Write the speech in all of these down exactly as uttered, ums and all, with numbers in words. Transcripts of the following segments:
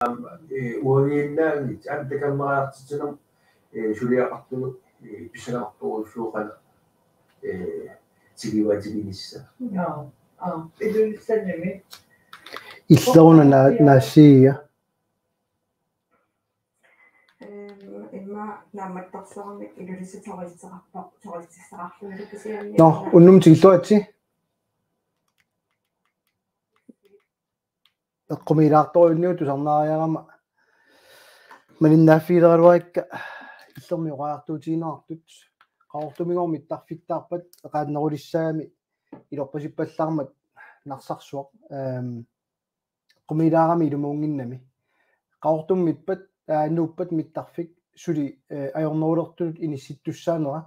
Uagiinnaanngit antakammeqartitsinermi suliaqartunut pissanganartorujussuuvoq qanoq tigivaatiginissaq. Illeruna naassia. Imma naammattorsuarnik Ilulissat soqutissaqarpoq, soqutissaqarlunilu kisianni. Nå, unnum tikilluaritsi. Eqqumiilaartorujunniutit tusarnaariarama malinnaaffigilerallarikka illermi oqariartuutigineqartut. Qaqortumigooq mittarfittaarpat eqaannerulissaagami ilorpasippallaarmat Narsarsuaq. Ehm, eqqumiilaarami ilumuunnginnami. Qaqortummippat, aa, nuuppat mittarfik suli, eh, ajornerulertunut inissittussaanera,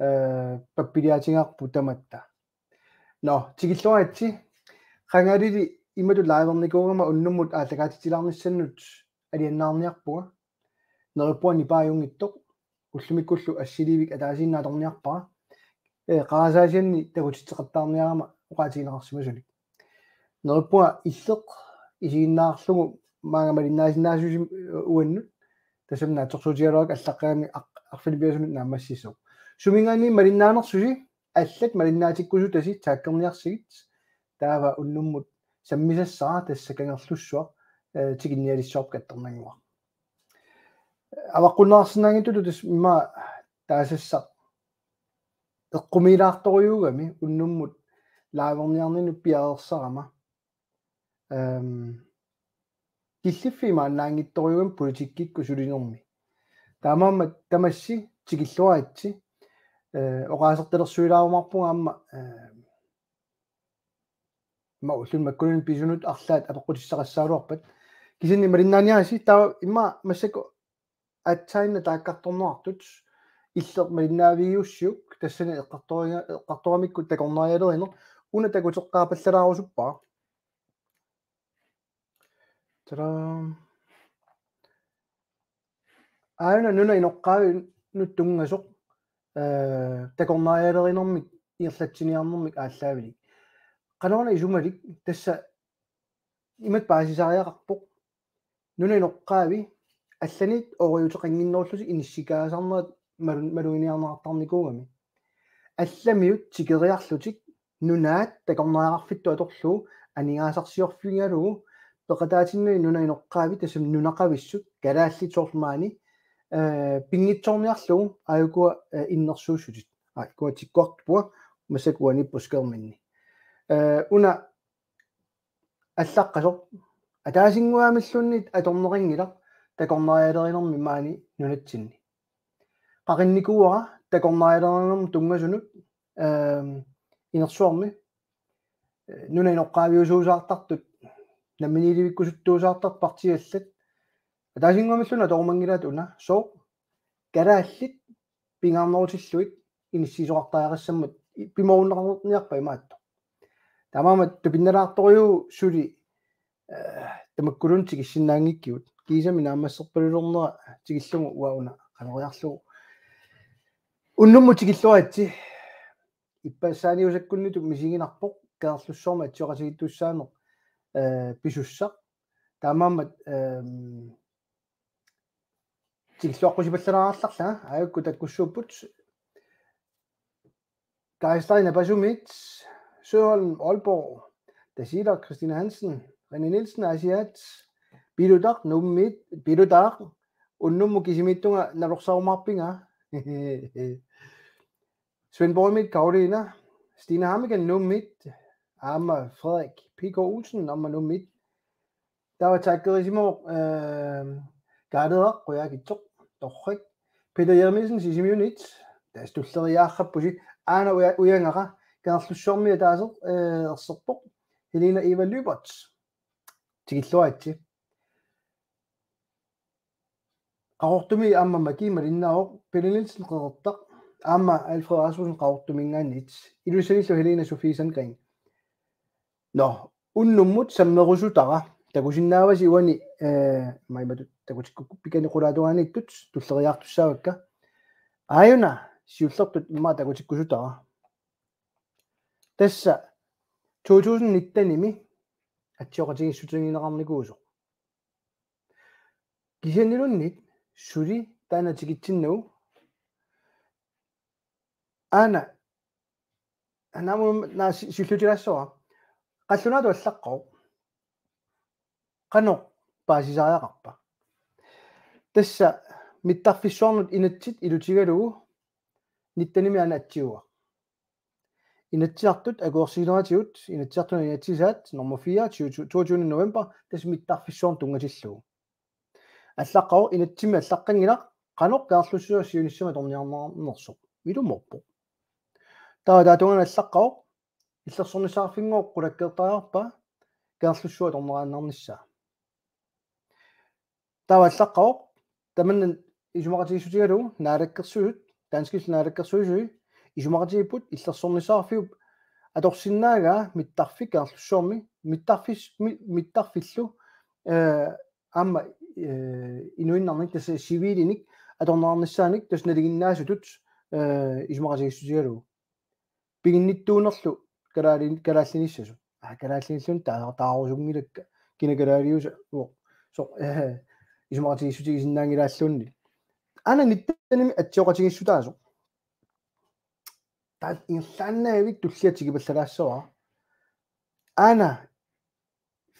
eh, pappiliaatigaarput tamatta. Nå, tikilluaritsi. Qangalili imatut livernikuugama unnummut aallakaatitsiniarnissannut alianaarniarpunga. Neriuppunga nipaajunngitsoq. Ullumikkullu assiliivik ataasiinnaq atorniarpara. Eh, qarasaasianni takutitseqattaarniarama oqaatigineqarsimasunik. Neriuppunga Illeq isiginnaarlugu maanga malinnaasinnaasusi uannut. Tassami naatsorsuutigaluarpara allaqqagami aq-, arfineq-pingasunut naammassissoq. Suminngaanniit malinnaanersusi allat malinnaatikkusutasi taakkerniarsigit. Taava unnummut sammisassara tassa Kangerlussuaq, eh, tikinnialissavarput kattornannguaq. Avaqqunneqarsinnaanngitsutut tassa immaqa taasassaq eqqumiilaartorujuugami unnummut liverniarninni piareersarama. Ehm, killiffiit maannaanngitsorujuugami politikkikkut sulinermi. Taamaammat tamassi tikilluaritsi, eh, oqaasertalersuilaarumaarpunga aamma, eh, ma ulluni makkunani pisunut arlaat apeqqutissaqassaagaluarpat. Kisianni malinnaaniarisi taava immaqa massakkut aatsaannaq taakkartorneqartut Illeq malinnaavigiussiuk tassani eqqartoriga-, eqqartoramikku takornarialerineq una takuteqqaapallalaarusuppara. Tada. Aajuna nunap inoqqaavinut tunngasoq, eh, takornarialerinermik ingerlatsiniarnermik aallaavilik. Qanoruna isumalik tassa imatut paasisariaqarpoq. Nunap inoqqaavi allanit ooriuteqannginnerullutik inissikkaasarnerat malu-, maluginiarneqartarnikuugami. Allamiut tikeriarlutik nunaat takornariaqarfittut atorlugu aningaasarsiorfigalugu peqataatinnani nunap inoqqaavi tassami nunaqavissut kalaallit soorlu maani, eh, pinngitsoorniarlugu aajukua, eh, innersuussutit. Aa, ikua tikkuartuppunga massakkut uani Buskerminni. Eh, una allaqqasoq ataasinnguamilluunniit atorneqanngilaq takornarialerinermi maani nunatsinni. Qaqinnikuuara takornarialerinermut tunngasunut, ehm, inersuarmi, eh, nunap inoqqaaviusuusaartartut, namminiilivikkusuttuusaartartut partiit allat. Ataasinnguamilluunniit atorumanngilaat una, sooq, kalaallit pingaarnerutillugit inissiisoqartariaqassammat i-, pimoorunneqarniarpat imaattoq. Taamaammat tupinnalaartorujuuvoq suli, eh, tamakkuluunniit tikissinnaanngikkigut. Kiisami naammasserpalulernera tikillugu uanga una qanoriarlugu. Unnummut tikilluaritsi. Ippassaaniusakkunnittut misiginarpoq Kangerlussuarmi atsioqatigiittussaaneq, eh, pisussaq. Taamaammat, ehm, tikilluaqqusipallalaarallarlanga, aajuku takkussuupput. Kajstari Napasumit, Søholm Aalborg, Tasiilaq Christine Hansen, René Nielsen Aasiaat, Pilutaq Nuummit, Pilutaq, unnummut kisimiittunga nalorsarumaarpinga. Svendborgimit Karoline, Stine Hammeken Nuummit, aamma Frederik P K Olsen, aamma Nuummit. Taava takkerisimavoq, ehm, Kaaleeraq Qujaukitsoq, torrak. Peter Jeremiassen Sisimiunit, tassa tulleriiaarrappusi, aana uja-, ujagara, Kangerlussuarmi ataaseq, eh, erserpoq, Helena Eva Lyberth. Tikilluaritsi. Qaqortumi aamma Maki malinnaavoq, Pelle Nielsen Qeqertaq, aamma Alfred Rasmussen Qaqortuminngaanniit, Ilulissanillu Helena Sofie Sandgreen. Nå, unnummut sammerusutara, takusinnaavasi uani, eh, maimatut takutikkukku pikani qulaatungaaniittut, tulleriiaartussaavakka. Aajuna, siullertut immaqa takutikkusutara. Tassa to tusind nittenimi atsioqatigiissutigineqarnikuusoq. Kisianniluunniit suli taanna tikitsinnagu. Aana, aana aamma naa si-, siulliutilaassavara. Qallunaatut allaqqavoq. Qanoq paasisariaqarpa? Tassa mittarfissuarnut inatsit ilutigalugu nittenimi aana atsiugaa. Inatsisartut akuersineratigut, Inatsisartuni inatsisaat nummer fire, tyve, toogtyvende november, tassa mittarfissuarnut tunngatillugu. Allaqqavoq inatsimmi allaqqanngilaq, qanoq Kangerlussuaq siunissami atorniarneqarnersoq. Ilumoorpoq. Taava taava tungaanut allaqqavoq, illersornissaqarfinnguaq qulakkeertariaqarpa Kangerlussuaq atorneqaannarnissaa. Taava allaqqavoq, tamanna isumaqatigiissutigalugu Naalakkersuisut, danskillu naalakkersuisui, isumaqatigiipput illersornissaqarfiup atorsinnaagaa mittarfik Kangerlussuarmi, mittarfis-, mi-, mittarfillu, eh, aamma, eh, inuinnarnik, tassa civilinik atorneqarnissaanik, tassa nalinginnaasutut, eh, isumaqatigiissutigalugu. Piginnittuunerlu kalaali-, kalaallinissasoq. Aa, kalaallinilluunniit taa-, taarusunngilakka. Kina kalaaliusa-, uo-, soorlu, eh, isumaqatigiissutigisinnaanngilaalluunniit. Aana nittenimi atsioqatigiissutaasoq. Taanna ingerlaannavik tullia tikipallalaassavara. Aana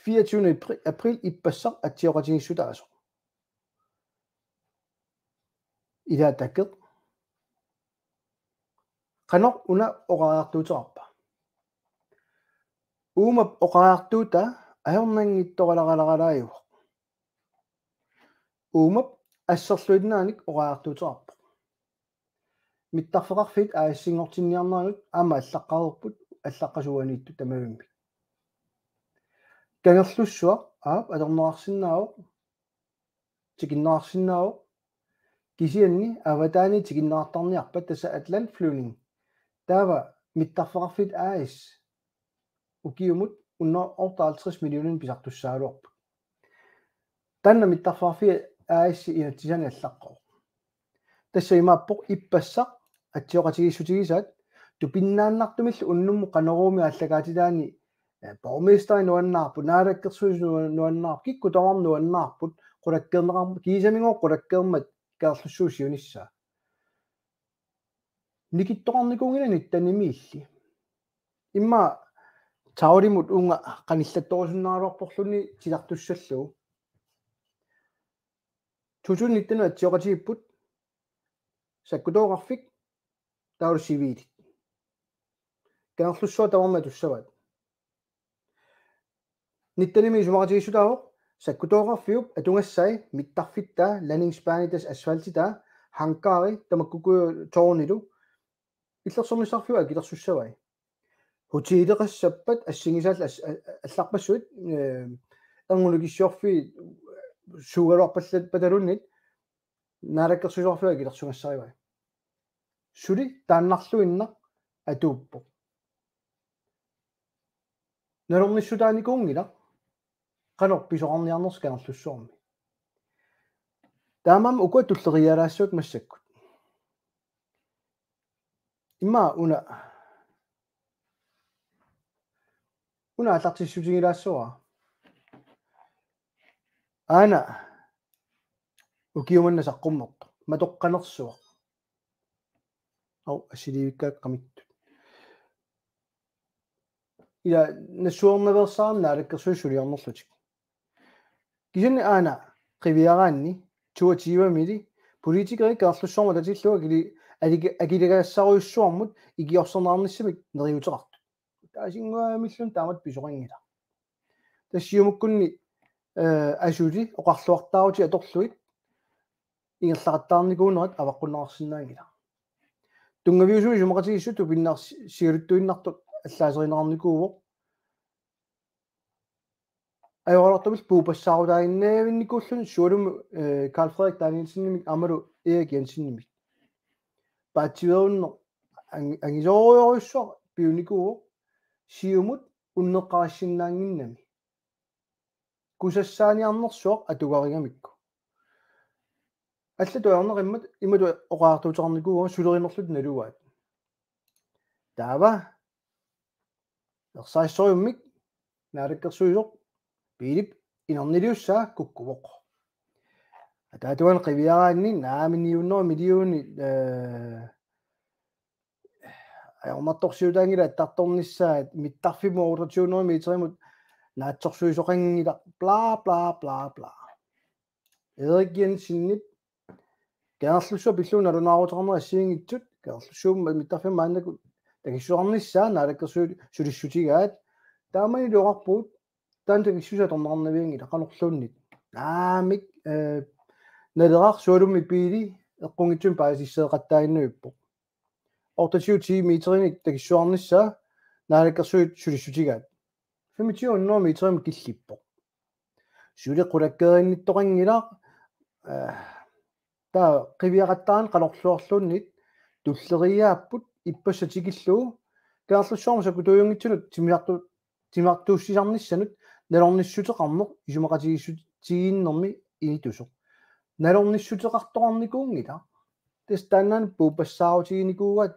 fireogtyvende apri-, april ippassaq atsioqatigiissutaasoq. Ilaa takeq. Qanoq una oqariartuuteqarpa? Uumap oqariartuutaa ajornanngitsoralaajuvoq. Uumap asserluinnaanik oqariartuuteqarpoq. Mittarfeqarfiit A/S-inngortinniarneranut aamma allaqqareerput, allaqqasuuaniittut tamavimmik. Kangerlussuaq, aap, atorneqarsinnaavoq, tikinneqarsinnaavoq, kisianni avataani tikinneqartarniarpat, tassa Atlantflyvning. Taava mittarfeqarfiit A/S ukiumut hundrede og otteoghalvtreds millioner pisartussaagaluarput. Taanna mittarfeqarfiit A/S inatsisaani allaqqavoq. Tassa imaappoq ippassaq atsioqatigiissutigisaat tupinnaannartumillu unnummut Qanoruumi aallakaatitaani, eh, borgmesteri nuannaarput, naalakkersuisut nuan-, nuannaarput, kikkut tamarmik nuannaarput, qulakkeerneqarmat, kiisamigooq qulakkeermat Kangerlussuup siunissaa. Nikittoqarnikuunngilaq nittenimiilli. Immaqa taulimut uunga qanillattorusunnaraluarporluunniit titartussallugu. To tusind nitten atsioqatigiipput, sakkutooqarfik, taavalu civilit. Kangerlussuaq tamarmik atussavaat. Nittenimi isumaqatigiissutaavoq sakkutooqarfiup atugassai mittarfittaa, landingsbane, tassa asfaltitaa, hangari, tamakkukkuuvoq tårnilu, illersornissaqarfiup akilersussavai. Hotelleqassappat assigisaallu as-, a-, allarpassuit, eh, erngup nukissiorfiit suugaluarpallattaluunniit naalakkersuisoqarfiup akilersugassarivai. Suli taannarluinnaq atuuppoq. Nalornissutaanikuunngilaq qanoq pisoqarniarnersoq Kangerlussuarmi. Taamaammat ukua tulleriiaalaassavakka massakkut. Immaqa una, una aallartissutigilaassavara. Aana ukiumanna saqqummertoq. Matoqqanersuaq. Au, assiliivikkaaqqamittut. Ila nassuernaveersaarami naalakkersuisut suliornerlutik. Kisianni aana qiviaraanni toogtyvemili politikerit Kangerlussuarmut atatillugu akili-, aliki-, akiligassarujussuarmut ikiorserneqarnissamik neriuteqartut. Taasinnguamilluunniit taamatut pisoqanngilaq. Tassa Siumukkunni, eh, asuli oqarluartaarutit atorlugit ingerlaqattaarnikuunerat avaqqunneqarsinnaanngilaq. Tunngaviusumik isumaqatigiissut tupinnaarsi-, siulittuinnartut allaaserineqarnikuuvoq. Ajoraluartumillu puuppassaarutaaginnavinnikuulluni sualummik, eh, Karl Frederik Danielsenimik aammalu Erik Jensenimik. Paatsiveerunneq ang-, angisoorujussuaq piunikuuvoq Siumut unneqqarissinnaannginnami. Kusassaaniarnersuaq atugarigamikku. Allatut ajornaqimmat imatut oqariartuuteqarnikuuagut sulerinerlutit nalugaat. Taava ersarissorujummik naalakkersuisoq Piilip inerniliussaa kukkuvoq. Ataatuan qiviaraanni naaminiunner millioni, eh, ajornartorsiutaanngilaq attartornissaat, mittarfimmut otteogtyve meterimut naatsorsuisoqanngilaq, bla, bla, bla, bla. Erik Jensenip Kangerlussuaq pillugu nalunaaruteqarneq assigiinngitsut, Kangerlussuup mittarfimmut maannakkut takissuseqarnissaa Naalakkersuisut sulissutigaat. Taamanilu oqarpugut taanna takissuseq atorneqarnavianngilaq qanorluunniit. Naamik, eh, Naleraq Sualummik biili eqqunngitsumik paasisseeqattaaginnavippoq. Otteogtyve ti meterinik takissuseqarnissaa Naalakkersuisut sulissutigaat. Femogtyve hundrede meterimut killippoq. Suli qulakkeerinnittoqanngilaq, eh, taava qiviaqattaarneq qanorluarluunniit tulleriiaapput ippassaq tikillugu Kangerlussuarmi sakkutuujunngitsunut timisartu-, timisartuussisarnissanut nalornissuteqarneq isumaqatigiissutigiinnermi initusoq. Nalornissuteqartoqarnikuunngilaq. Tassa taannaana puuppassaarutiginikuugaat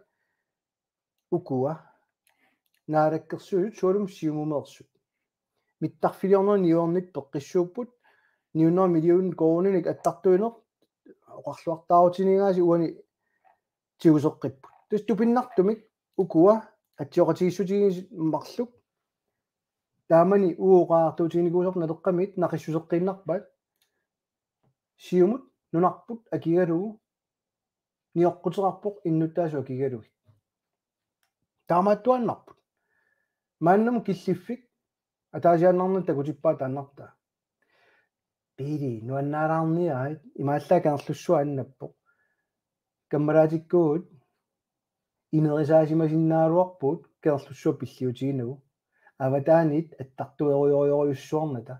ukua Naalakkersuisut sualummik Siumumeersut. Mittarfiliorneq niuernittut peqqissuupput, ni hundrede million koruuninik attartuineq oqarluartaarutiniagaasi uani tiguseqqipput. Tassa tupinnartumik ukua atsioqatigiissutigineq marluk taamani uagut oqariartuutiginikuusarput Naleqqamiit naqissuseqqiinnarpaat. Siumut nunarput akigalugu nioqquteqarpoq innuttaasut akigalugit. Taamaattuaannarput. Maannamut killiffik ataasiaannarnani takutippaa taannartaa. Piili nuannaalaarniarit, imaallaat Kangerlussuaq annappoq. Kammalaatikkuugut inerisaasimasinnaagaluarpugut Kangerlussuaq pilliutiginagu. Avataaniit attartuerujorujorujussuarnata.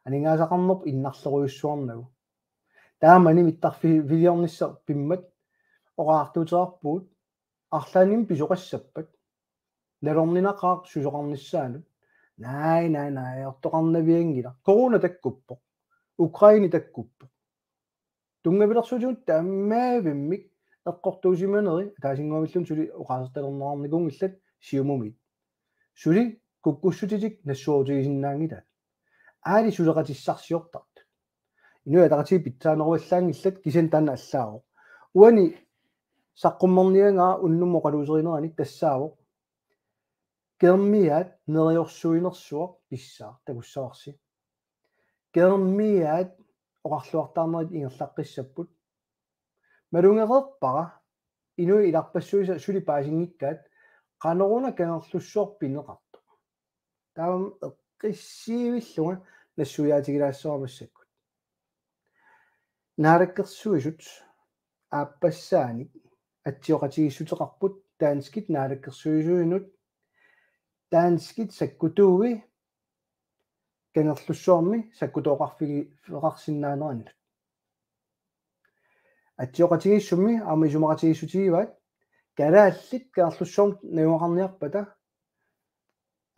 Aningaasaqarnerput innarlerujussuarnagu. Taamani mittarfiliornissaq pimmat oqariartuuteqarpugut arlaannik pisoqassappat. Nalorninaqaaq susoqarnissaanut. Naaj, naaj, naaj, ajortoqarnavianngilaq. Corona takkuppoq. Ukraine takkuppoq. Tunngavilersuutigut tamaavimmik eqqortuusimaneri ataasinnguamilluunniit suli oqaasertalerneqarnikuunngillat Siumumiit. Suli kukkussutitik nassuerutigisinnaanngilaat. Aali suleqatissarsiortartut. Inuit Ataqatigiit pitsaaneruallaanngillat kisianni taanna allaavoq. Uani saqqummerniagaa unnummut oqaluuserinerani tassaavoq: Geermiaat neriorsuinersuaq pissaaq, takussavarsi. Geermiaat oqarluartaarnerit ingerlaqqissapput. Malugereerpara inuit ilarpassuisa suli paasinngikkaat qanoruna Kangerlussuaq pineqartoq. Taava eqqissiivillunga nassuiaatigilaassavara massakkut. Naalakkersuisut aappassaanik atsioqatigiissuteqarput danskit naalakkersuisuinut, danskit sakkutuui Kangerlussuarmi sakkutooqarfigi-, -qarsinnaanerannut. Atsioqatigiissummi aamma isumaqatigiissutigivaat kalaallit Kangerlussuarmut najugaqarniarpata,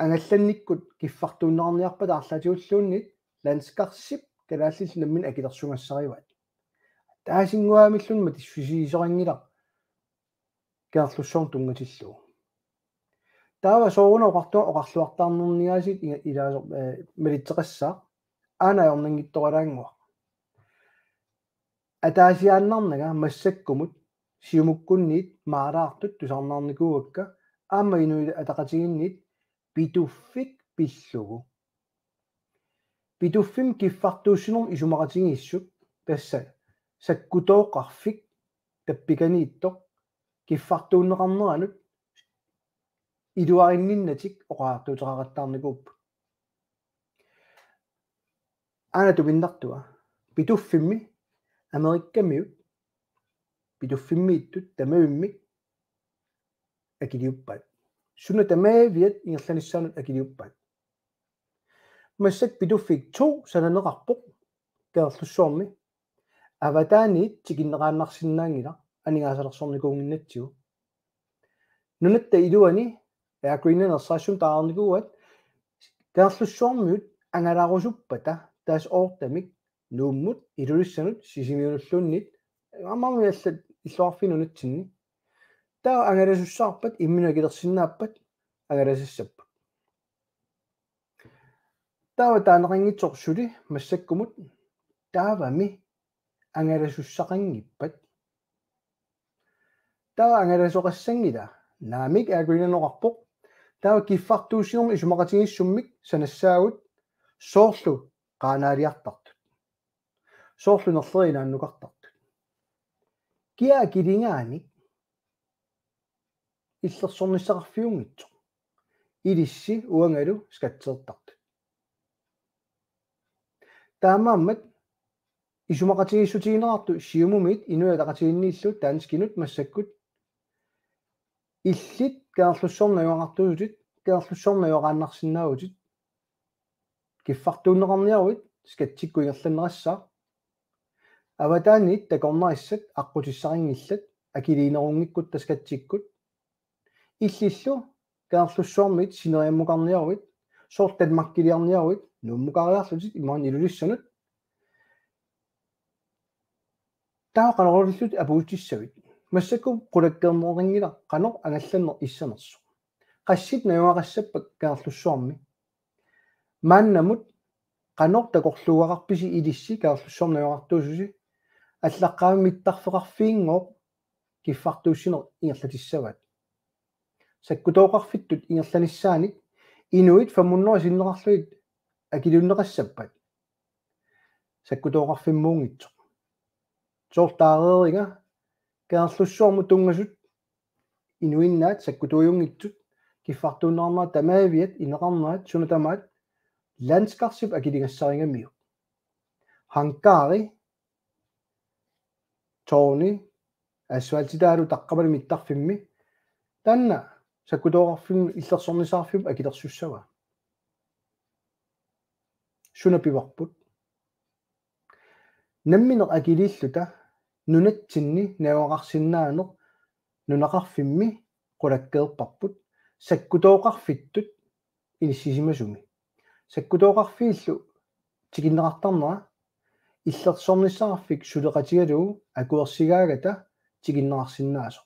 angallannikkut kiffartuunneqarniarpata arlaatigulluunniit landskarsi kalaallit namminneq akilersugassarivaat. Ataasinnguamilluunniit matissutigisoqanngilaq Kangerlussuarmut tunngatillugu. Taava sooruna oqartu-, oqarluartaarnerniaasiit i-, ilaasoq, eh, malitseqassaaq, aana ajornanngitsoralaannguaq. Ataasiaannarnanga massakkumut Siumukkunniit maalaartut tusarnaarnikuuakka, aamma Inuit Ataqatigiinniit Pituffik pillugu. Pituffimmi kiffartuussinermi isumaqatigiissut, tassa sakkutooqarfik tappikaniittoq, kiffartuunneqarneranut iluarinninnatik oqariartuuteqaqattaarnikuupput. Aana tupinnartua. Pituffimmi Amerikamiut, Pituffimmiittut tamavimmik akiliuppaat. Suna tamaviat ingerlanissaanut akiliuppaat. Massakkut Pituffik to sananeqarpoq Kangerlussuarmi. Avataaniit tikinneqaannarsinnaanngilaq aningaasalersornikuunnginnatsigu. Nunatta iluani Air Greenland ersarissumik taarnikuuaat Kangerlussuarmiut angalarusuppata tassa oortamik Nuummut, Ilulissanut, Sisimiunulluunniit, aamma allat illoqarfiit nunatsinni. Taava angalasussaarpat, imminut akilersinnaappat, angalasassappat. Taava taaneqanngitsoq suli massakkumut taavami angalasussaqanngippat? Taava angalasoqassanngilaq, naamik, Air Greenland oqarpoq. Taava kiffartuussinermi isumaqatigiissummik sanassaagut, soorlu qaanaaliartartut, soorlu nerleriinnaannukartartut. Kia akiligaanik illersornissaqarfiunngitsoq, ilissi uangalu skatseertartut. Taamaammat isumaqatigiissutigineqartut Siumumiit Inuit Ataqatigiinniillu danskinut massakkut: Illit Kangerlussuarmi najugaqartuusutit, Kangerlussuarmi najugaqaannarsinnaavutit. Kiffartuunneqarniaruit skatsikkut ingerlannerassaaq. Avataaniit takornarissat aqqutissaqanngillat akiliinerunngikkuttaaq skatsikkut. Illillu Kangerlussuarmiit sineriammukarniaruit, soorlu Danmarkiliarniaruit, Nuummukaariarlutit imaluunniit Ilulissanut. Taava qanoq ilillutit apuutissavit? Massakkut qulakkeerneqanngilaq qanoq angallanneq issanersoq. Qassit najugaqassappat Kangerlussuarmi? Maannamut qanoq takorluugaqarpisi ilissi Kangerlussuarmi najugaqartuususi? Allaqqavimmi mittarfeqarfiinngooq kiffartuussineq ingerlatissavaat. Sakkutooqarfittut ingerlanissaanik inuit fem hundrede sinneqarlugit akiliunneqassappat sakkutooqarfimmuunngitsoq. Soorlu taareeriga Kangerlussuarmut tunngasut inuinnaat sakkutuujunngitsut, kiffartuunneqarnerat tamaaviat ineqarnerat suna tamaat landskartip akiligassarigamiuk. Hangari, tårni, asfaltitaalu taqqamani mittarfimmi, taanna sakkutooqarfimmi illersornissaqarfiup akilersussavaa. Suna pivarput? Nammineq akiliilluta nunatsinni najugaqarsinnaaneq nunaqarfimmi qulakkeerparput sakkutooqarfittut inissisimasumi. Sakkutooqarfiillu tikinneqartarnera illersornissaqarfik suleqatigalugu akuersigaagata tikinneqarsinnaasoq.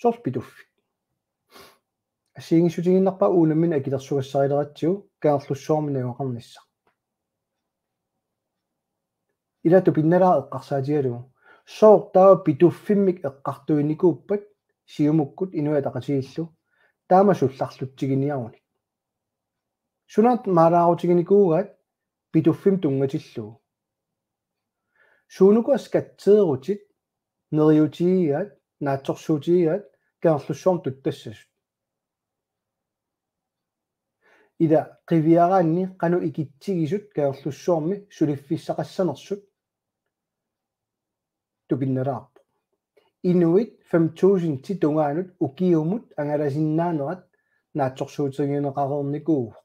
Soorlu Pituffik. Assigiinngissutigiinnarpara uagut nammineq akilersugassarileratsigu Kangerlussuarmi najugaqarnissaq. Ila tupinnalaaq eqqarsaatigalugu. Sooq taava Pituffimmik eqqartuinikuuppat Siumukkut Inuit Ataqatigiillu taama sullarlutsiginiarunik? Sunaana maalaarutiginikuugaat Pituffimmi tunngatillugu? Suunukua skatseerutit neriuutigigaat, naatsorsuutigigaat Kangerlussuarmut tuttassasut? Ila qiviaraanni qanoq ikitsigisut Kangerlussuarmi suliffissaqassanersut tupinnalaarpoq. Inuit fem tusindit tungaanut ukiumut angalasinnaanerat naatsorsuutigineqareernikuuvoq.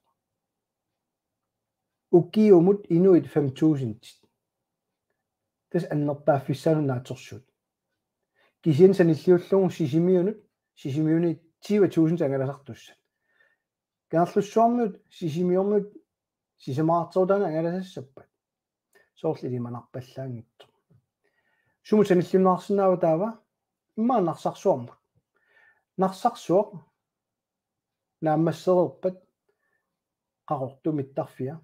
Ukiumut inuit fem tusindit. Tassa annerpaaffissaanut naatsorsuut. Kisianni sanilliullugu Sisimiunut, Sisimiuni tyve tusind angalasartussat. Kangerlussuarmiut Sisimiormiut sisamaqarterutaannik angalasassappat? Soorlu ilimanarpallaanngitsoq. Sumut sanilliunneqarsinnaava taava? Immaqa Narsarsuarmut. Narsarsuaq naammassereerpat qaqortoq mittarfia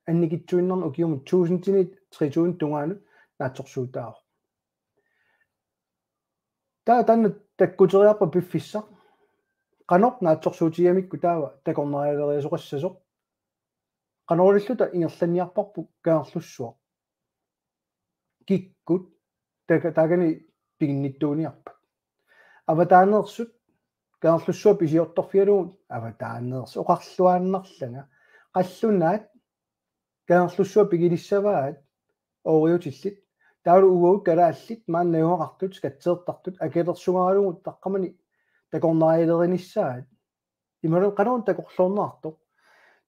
annikitsuinnarni ukiumut tusindinit tre tusind tungaanut naatsorsuutaavoq. Taava taanna takkuteriarpat piffissaq. Qanoq naatsorsuutigigamikku taava takornarialeriasoqassasoq? Qanoq ililluta ingerlanniarparput Kangerlussuaq? Kikkut taaka-, taakani piginnittuuniarpat? Avataaneersut Kangerlussuaq pisiortorfigalugu, avataaneersut oqarluaannarlanga, qallunaat Kangerlussuaq pigilissavaat ooriutillit, taavalu uagut kalaallit maani najugaqartut skatseertartut akilersugalugu taqqamani takornarialerinissaat. Imaluunniit qanoq takorloorneqartoq?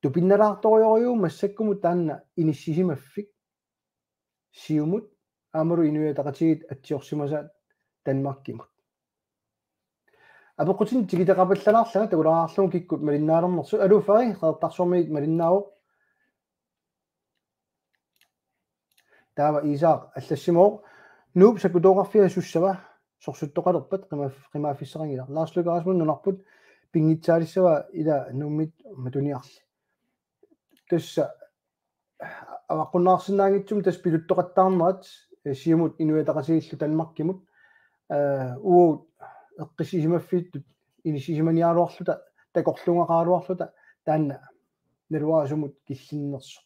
Tupinnalaartorujorujuuvoq massakkumut taanna inissisimaffik Siumut aammalu Inuit Ataqatigiit atsiorsimasaat Danmarkimut. Apeqqutinik tikitaqapallalaarlanga takulaarlugu kikkut malinnaalernersut. Aluu Fari, Qeqertarsuarmiit malinnaavoq. Taava Iisaaq allassimavoq: Nuup sakkutooqarfia sussava? Sorsuttoqalerpat qima-, qimaaffissaqanngilaq. Lars Løkke Rasmussen nunarput pinngitsaalissavaa ila Nuummit matuniarli? Tassa avaqqunnaarsinnaanngitsumik tassa piluttoqattaarnerat, eh, Siumut Inuit Ataqatigiillu Danmarkimut, eh, uagut eqqissisimaffiittut inissisimaniaraluarluta, takorluugaqaraluarluta, taanna naluara sumut killinnersoq.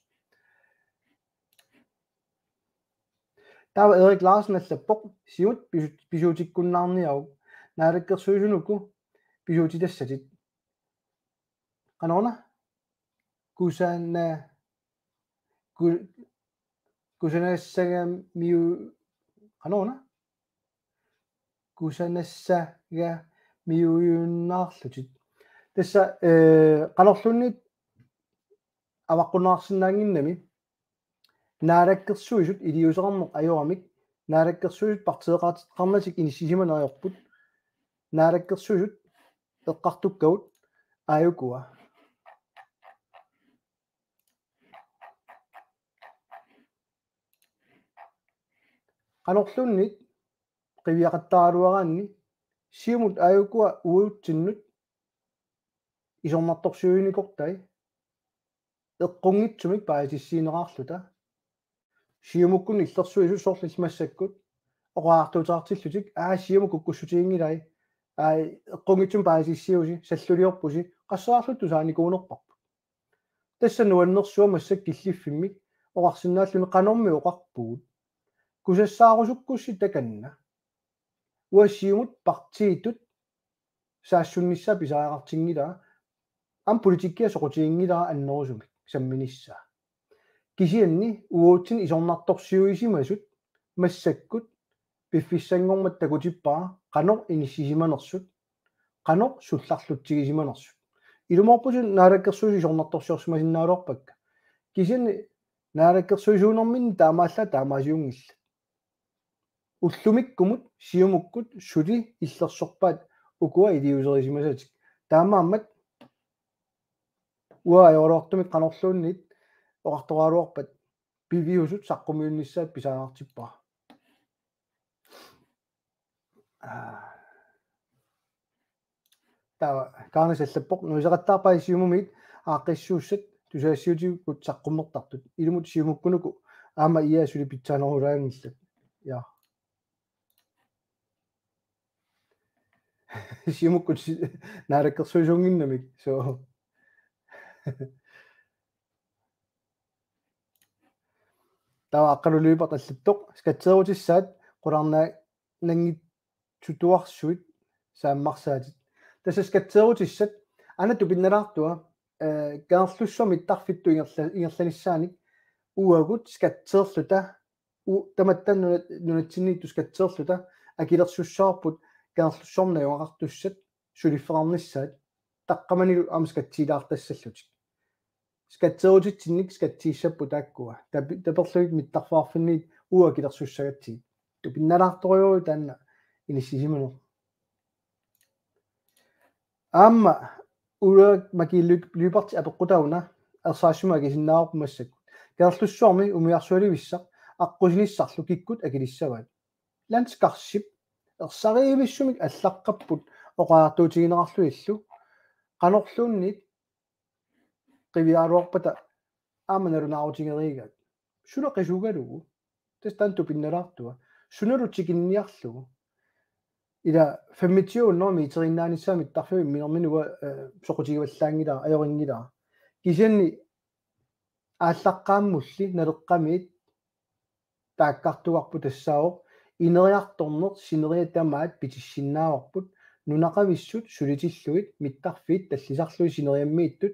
Taava Erik Larsen allappoq: Siumut pisu-, pisuutikkunnaarniaruk, Naalakkersuisut uku pisuutitassatit. Qanoruna? Kusana-, ku-, kusanassagamiu-, qanoruna? Kusanassagamiuinnarlutit. Tassa, eh, qanorluunniit avaqqunnaarsinnaannginnami, Naalakkersuisut iliuuseqarneq ajoramik, Naalakkersuisut partiiqartittarnatik inissisimaneq ajorput, Naalakkersuisut eqqartukkagut aajukua. Qanorluunniit qiviaqattaaraluaraanni Siumut aajukua uatsinnut isornartorsiuinikortai eqqunngitsumik paasissutigineqarluta. Siumukkunnut illersuisut soorlu massakkut oqariartuuteqartillutik, aa, Siumut kukkussutiginngilai, aa, eqqunngitsumik paasissutigiusi, salluliorpusi, qasseriarluta tusaanikuunerparput. Tassa nuannersua massakkut killiffimmik oqarsinnaalluni qanormi oqarpugut. Kusassaarusukkussi takanna. Uanga Siumut partiitut saassunnissaa pisariaqartinngilara, aamma politikkia soqutiginngilara annerusumik samminissaa. Kisianni uatsinnut isornartorsiuisimasut massakkut piffissanngormat takutippara qanoq inissisimanersut, qanoq sullarlutsigisimanersut. Ilumoorputit Naalakkersuisut isornartorsiorsimasinnaagaluarpakka. Kisianni Naalakkersuisuunerminni taamaallaat taamaasiunngillat. Ullumikkumut Siumukkut suli illersorpaat ukua iliuuserisimasatik. Taamaammat uanga ajoraluartumik qanorluunniit oqartoraluarpat piviusut saqqummiunnissaat pisariaqartippara. Aa. Taava Kaarnaq allappoq: Nuiseqattaarpai Siumumit aaqqissuussat tusagassiuutitigut saqqummertartut. Ilumut Siumukkut uku aamma I A suli pitsaanerulaanngillat. Ja. Siumukkut si-, Naalakkersuisuunnginnamik. So. Taava Aqqalu Lyberth allappoq: Skatseerutissaat qularnaanngitsutuarsuit saammarsaatit. Tassa skatseerutissat, aana tupinnalaartua, eh, Kangerlussuaq mittarfittut ingerla-, ingerlanissaanik uagut skatseerluta, u-, tamatta nuna-, nunatsinniittut skatseerluta akilersussavarput Kangerlussuarmi najugaqartussat suliffeqarnissaat, taqqamanilu aamma skatsiilaartassallutik. Skatseerutitsinnik skatsiissapput taakkua. Tapi-, taperlugit mittarfiarfinniit uagut akilersussagatsigit. Tupinnalaartorujoruit taanna inissisimaneq. Aamma Ulrik Makie Ly-, Lyberth apeqqutaavoq una, ersarissumik akisinnaavarput massakkut: Kangerlussuarmi umiarsualivissaq aqqusinissarlu kikkut akilissavaat? Landskarship ersarivissumik allaqqapput oqariartuutigineqarlugillu. Qanorluunniit qiviaraluarpata aamma nalunaarutigereegaat. Suna qisugalugu? Tassa taanna tupinnalaartua. Sunalu tikinniarlugu? Ila femogtyve hundrede meteriinnaanissaa mittarfiup imminermini uanga, eh, soqutigivallaanngilara, ajorinngilaa. Kisianni aallaqqaammulli Naleqqamiit taakkartugarput tassaavoq ineriartorneq sineriak tamaat pitissinnaavarput nunaqavissut sulitillugit mittarfiit tallisarlugit sineriammiittut,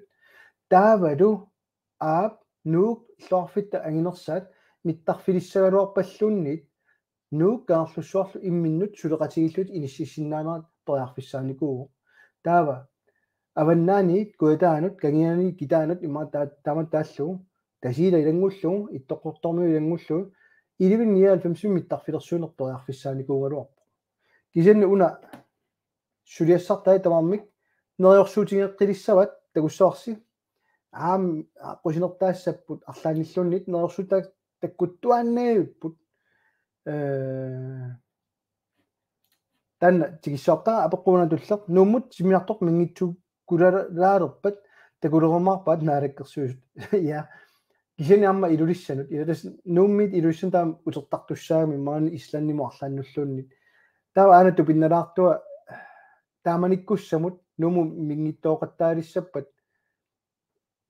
taavalu aap Nuuk illoqarfitta anginersaat mittarfilissagaluarpalluunniit Nuuk Kangerlussuarlu imminnut suleqatigiillutik inississinnaanerat periarfissaanikuuvoq. Taava avannaaniit kujataanut, kangianiit kitaanut, ima taa-, taama taallugu, Tasiilaq ilanngullugu, Ittoqqortoormiut ilanngullugu, elleve nioghalvfems mittarfilersuineq periarfissaanikuugaluarpoq. Kisianni una suliassartai tamarmik neriorsuutigeqqilissavaat takussavarsi. Aamma aqqusinertaassapput arlaannilluunniit neriorsuutit takkuttuaannaavipput. Eh, taanna tikissavarpara apeqquuna tulleq: Nuummut timmisartoq minngitsukulaalerpat takulerumaarpaat Naalakkersuisut? Ja. Kisianni aamma Ilulissanut, ila tassa Nuummiit Ilulissanut taama utertartussaagami maani Islandimut arlaannulluunniit. Taava aana tupinnalaartua taamanikkussamut Nuummut minngitsooqattaalissappat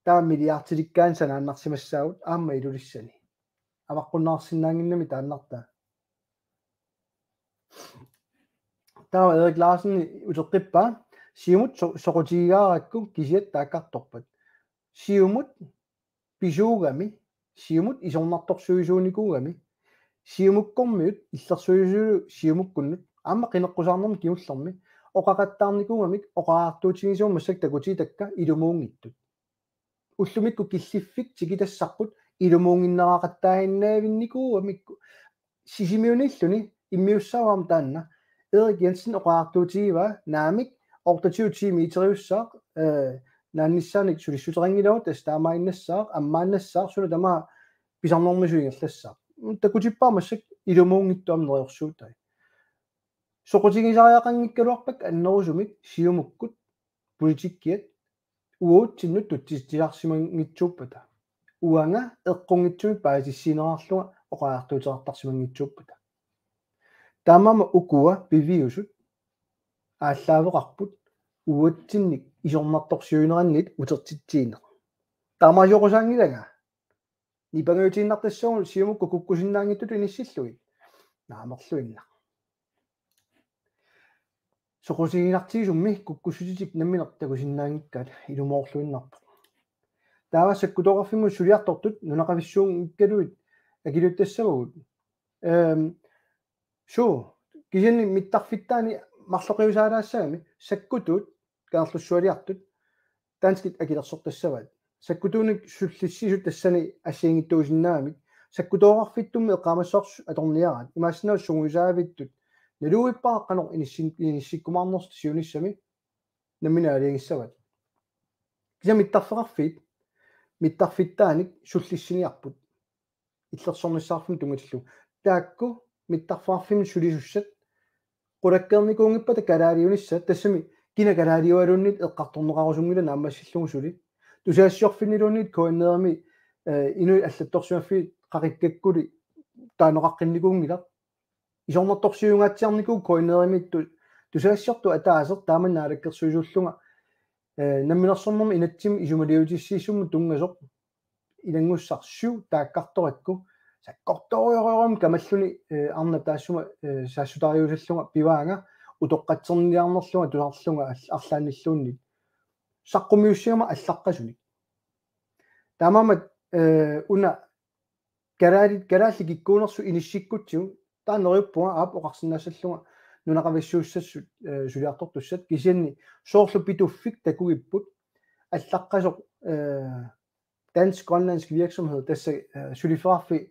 taama milliardilikkaanni sanaannarsimassaagut aamma Ilulissani. Avaqqunnaarsinnaannginnami taannartaa. Taava Erik Larsen uteqqippaa, Siumut so-, soqutigigaarakku kisiat taakkartorpat. Siumut pisuugami, Siumut isornartorsiuisuunikuugami, Siumukkormiut illersuisuullugit Siumukkunnut, aamma qineqqusaarnermik kingullermi, oqaqattaarnikuugamik oqariartuutigisagut massakkut takutigitakka ilumuunngitsut. Ullumikkut killiffik tikitassarput ilumuunnginneraqattaaginnavinnikuugamikku. Sisimiuniilluni immiussaavara taanna. Erik Jensen oqariartuutigivaa naamik otteogtyve timer iteriussaaq, eh, naannissaanik sulissuteqanngilagut, tassa taamaaginnassaaq, ammaannassaaq, suna tamaat pisarnermisut ingerlassaaq. Takutippara massakkut ilumuunngitsut aamma neriorsuutai. Soqutigisariaqanngikkaluarpakka annerusumik Siumukkut politikkiat uatsinnut tutsitsisarsimanngitsuuppata. Uanga eqqunngitsumik paasissineraarlunga oqariartuuteqartarsimanngitsuuppata. Taamaammat ukua piviusut aallaaveqarput uatsinnik isornartorsiuinerannit utertitsiineq. Taamaasioqqusaanngilanga. Nipangajuutiinnartassagut Siumukkut kukkusinnaanngitsutut inissillugit. Naamerluinnaq. Soqutiginartigisummi kukkussutitik nammineq takusinnaanngikkaat ilumoorluinnarpoq. Taava sakkutooqarfimmut suliartortut nunaqavissuunngikkaluit akiliuttassavagut. Ehm, suu, kisianni mittarfittaani marloqiusaalaassagami sakkutuut Kangerlussualiartut danskit akilersortassavaat. Sakkutuunik sullissisut tassani assigiinngitsuusinnaagamik. Sakkutooqarfittummi eqqaamassavarput atorniaraat. Imaassinnaavoq sungiusaavittut. Naluvippara qanoq inissin-, inissikkumaarnersut siunissami nammineq aalajangissavaat. Kisianni mittarfeqarfiit, mittarfittaanik sullissiniarput. Illersornissaarfimmut tunngatillugu. Taakku mittarfeqarfimmut sulisussat qulakkeernikuunngippata kalaaliunissat, tassami kina kalaaliugaluunniit eqqartorneqarusunngilaq naammassillugu suli. Tusagassiorfinniluunniit K N R-imi, eh, inuit allattorsimaffiit qaqikkakkuli taaneqaqqinnikuunngilaq. Isornartorsiuingaatsiarnikuuvoq K N R-imiittut tusagassiortut ataaseq taama naalakkersuisuullunga, eh, namminersornermi inatsimmi isumaliutissiissummut tunngasoq ilanngussaq syv taakkartorakku sakkortoorujorujussuarmik kamalluni, eh, arnap taassuma, eh, saassutariusallunga pivaanga utoqqatserniarnerlunga tusarlunga all-, arlaannilluunniit. Saqqummiussigama allaqqasunik. Taamaammat, eh, una kalaallit, kalaallit kikkuunersut inissikkutsigu, taanna neriuppunga aap oqarsinnaassallunga nunaqavissuussassut, eh, suliartortussat, kisianni soorlu Pituffik takugipput, allaqqasoq, eh, dansk-grønlandsk virksomhed, tassa, eh, suliffeqarfik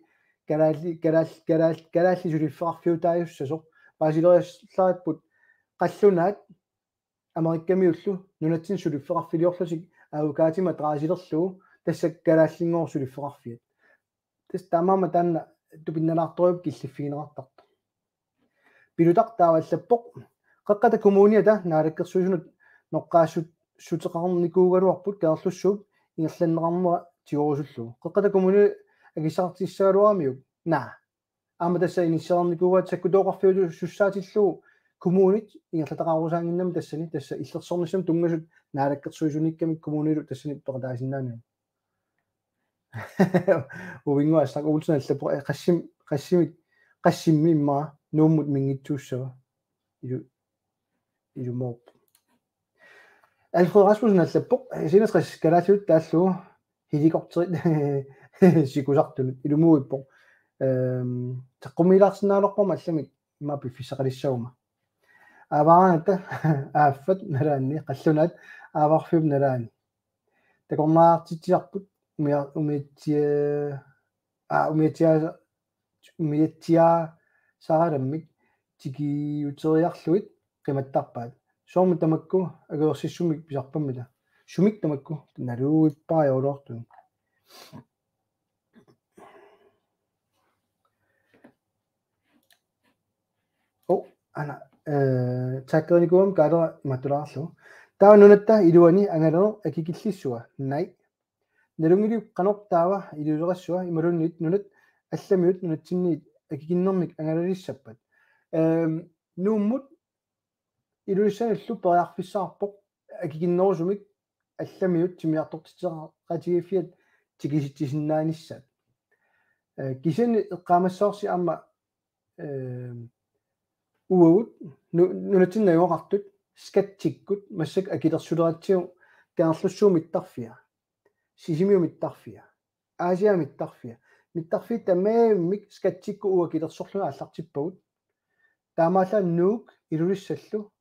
kalaalli-, kalaal-, kalaal-, kalaallit suliffeqarfiutaajussasoq, paasileriassaripput qallunaat Amerikkamiullu nunatsinni suliffeqarfiliorlutik avocadoma adressilerlugu, tassa kalaallinngooq suliffeqarfiat. Tassa taamaammat taanna tupinnalaartorujuuvoq killiffigineqartartoq. Pilutaq taava allappoq: Qeqqata Kommuniata naalakkersuisunut noqqaassuteqarnikuugaluarput Kangerlussuup ingerlanneqarnera tigorusullugu. Qeqqata Kommuni akissaqartissagaluaramiuk? Naa. Aamma tassa inissereernikuuaat sakkutooqarfiusussaatillugu kommunit ingerlataqarusaannginnami tassani, tassa illersornissamut tunngasut naalakkersuisuniikkamik kommunilu tassani peqataasinnaanani. Uinguassaq Olsen allappoq, eh, qassim-, qassimik, qassimmi immaqa Nuummut minngitsuussava. Ilu-, ilumoorpoq. Alfred Rasmussen allappoq, eh, seksogtres kalaallisut taallugu helikopterit sikusartunut, ilumuuippoq. Ehm, saqqummiilaarsinnaalerparma allamik immaqa piffissaqalissaguma. Aavaaraangatta aaffat nalaanni, qallunaat aavarfiup nalaani. Takornariartitsisarput umia-, umiatsia-, aa, umiatsia-, umiatsiaasaralammik tikiuteriarlugit qimattarpaat. Soormi tamakku akuersissummik pisarpammita? Sumik tamakku? Naluvippara joorluartun. Oh, ana, eh, takkerinikuugamik kaalera imattulaarlugu. Taava nunatta iluani angalaneq akikillissua? Nej. Nalunngilarput qanoq taava iliuuseqassua imaluunniit nunat allamiut nunatsinniit akikinnermik angalalissappat. Ehm, Nuummut Ilulissanillu periarfissaqarpoq akikinnerusumik allamiut timmisartortitseqatigiiffiat tikisitsisinnaanissat. Eh, kisianni eqqaamassavarsi aamma, eh, uagut nu-, nunatsinni najugaqartut Skattikkut massakkut akilersuleratsigu Kangerlussuup mittarfia, Sisimiut mittarfia, Aasiaat mittarfia. Mittarfiit tamarmik Skattikkut uagut akilersorlugit aallartippagut. Taamaallaat Nuuk Ilulissallu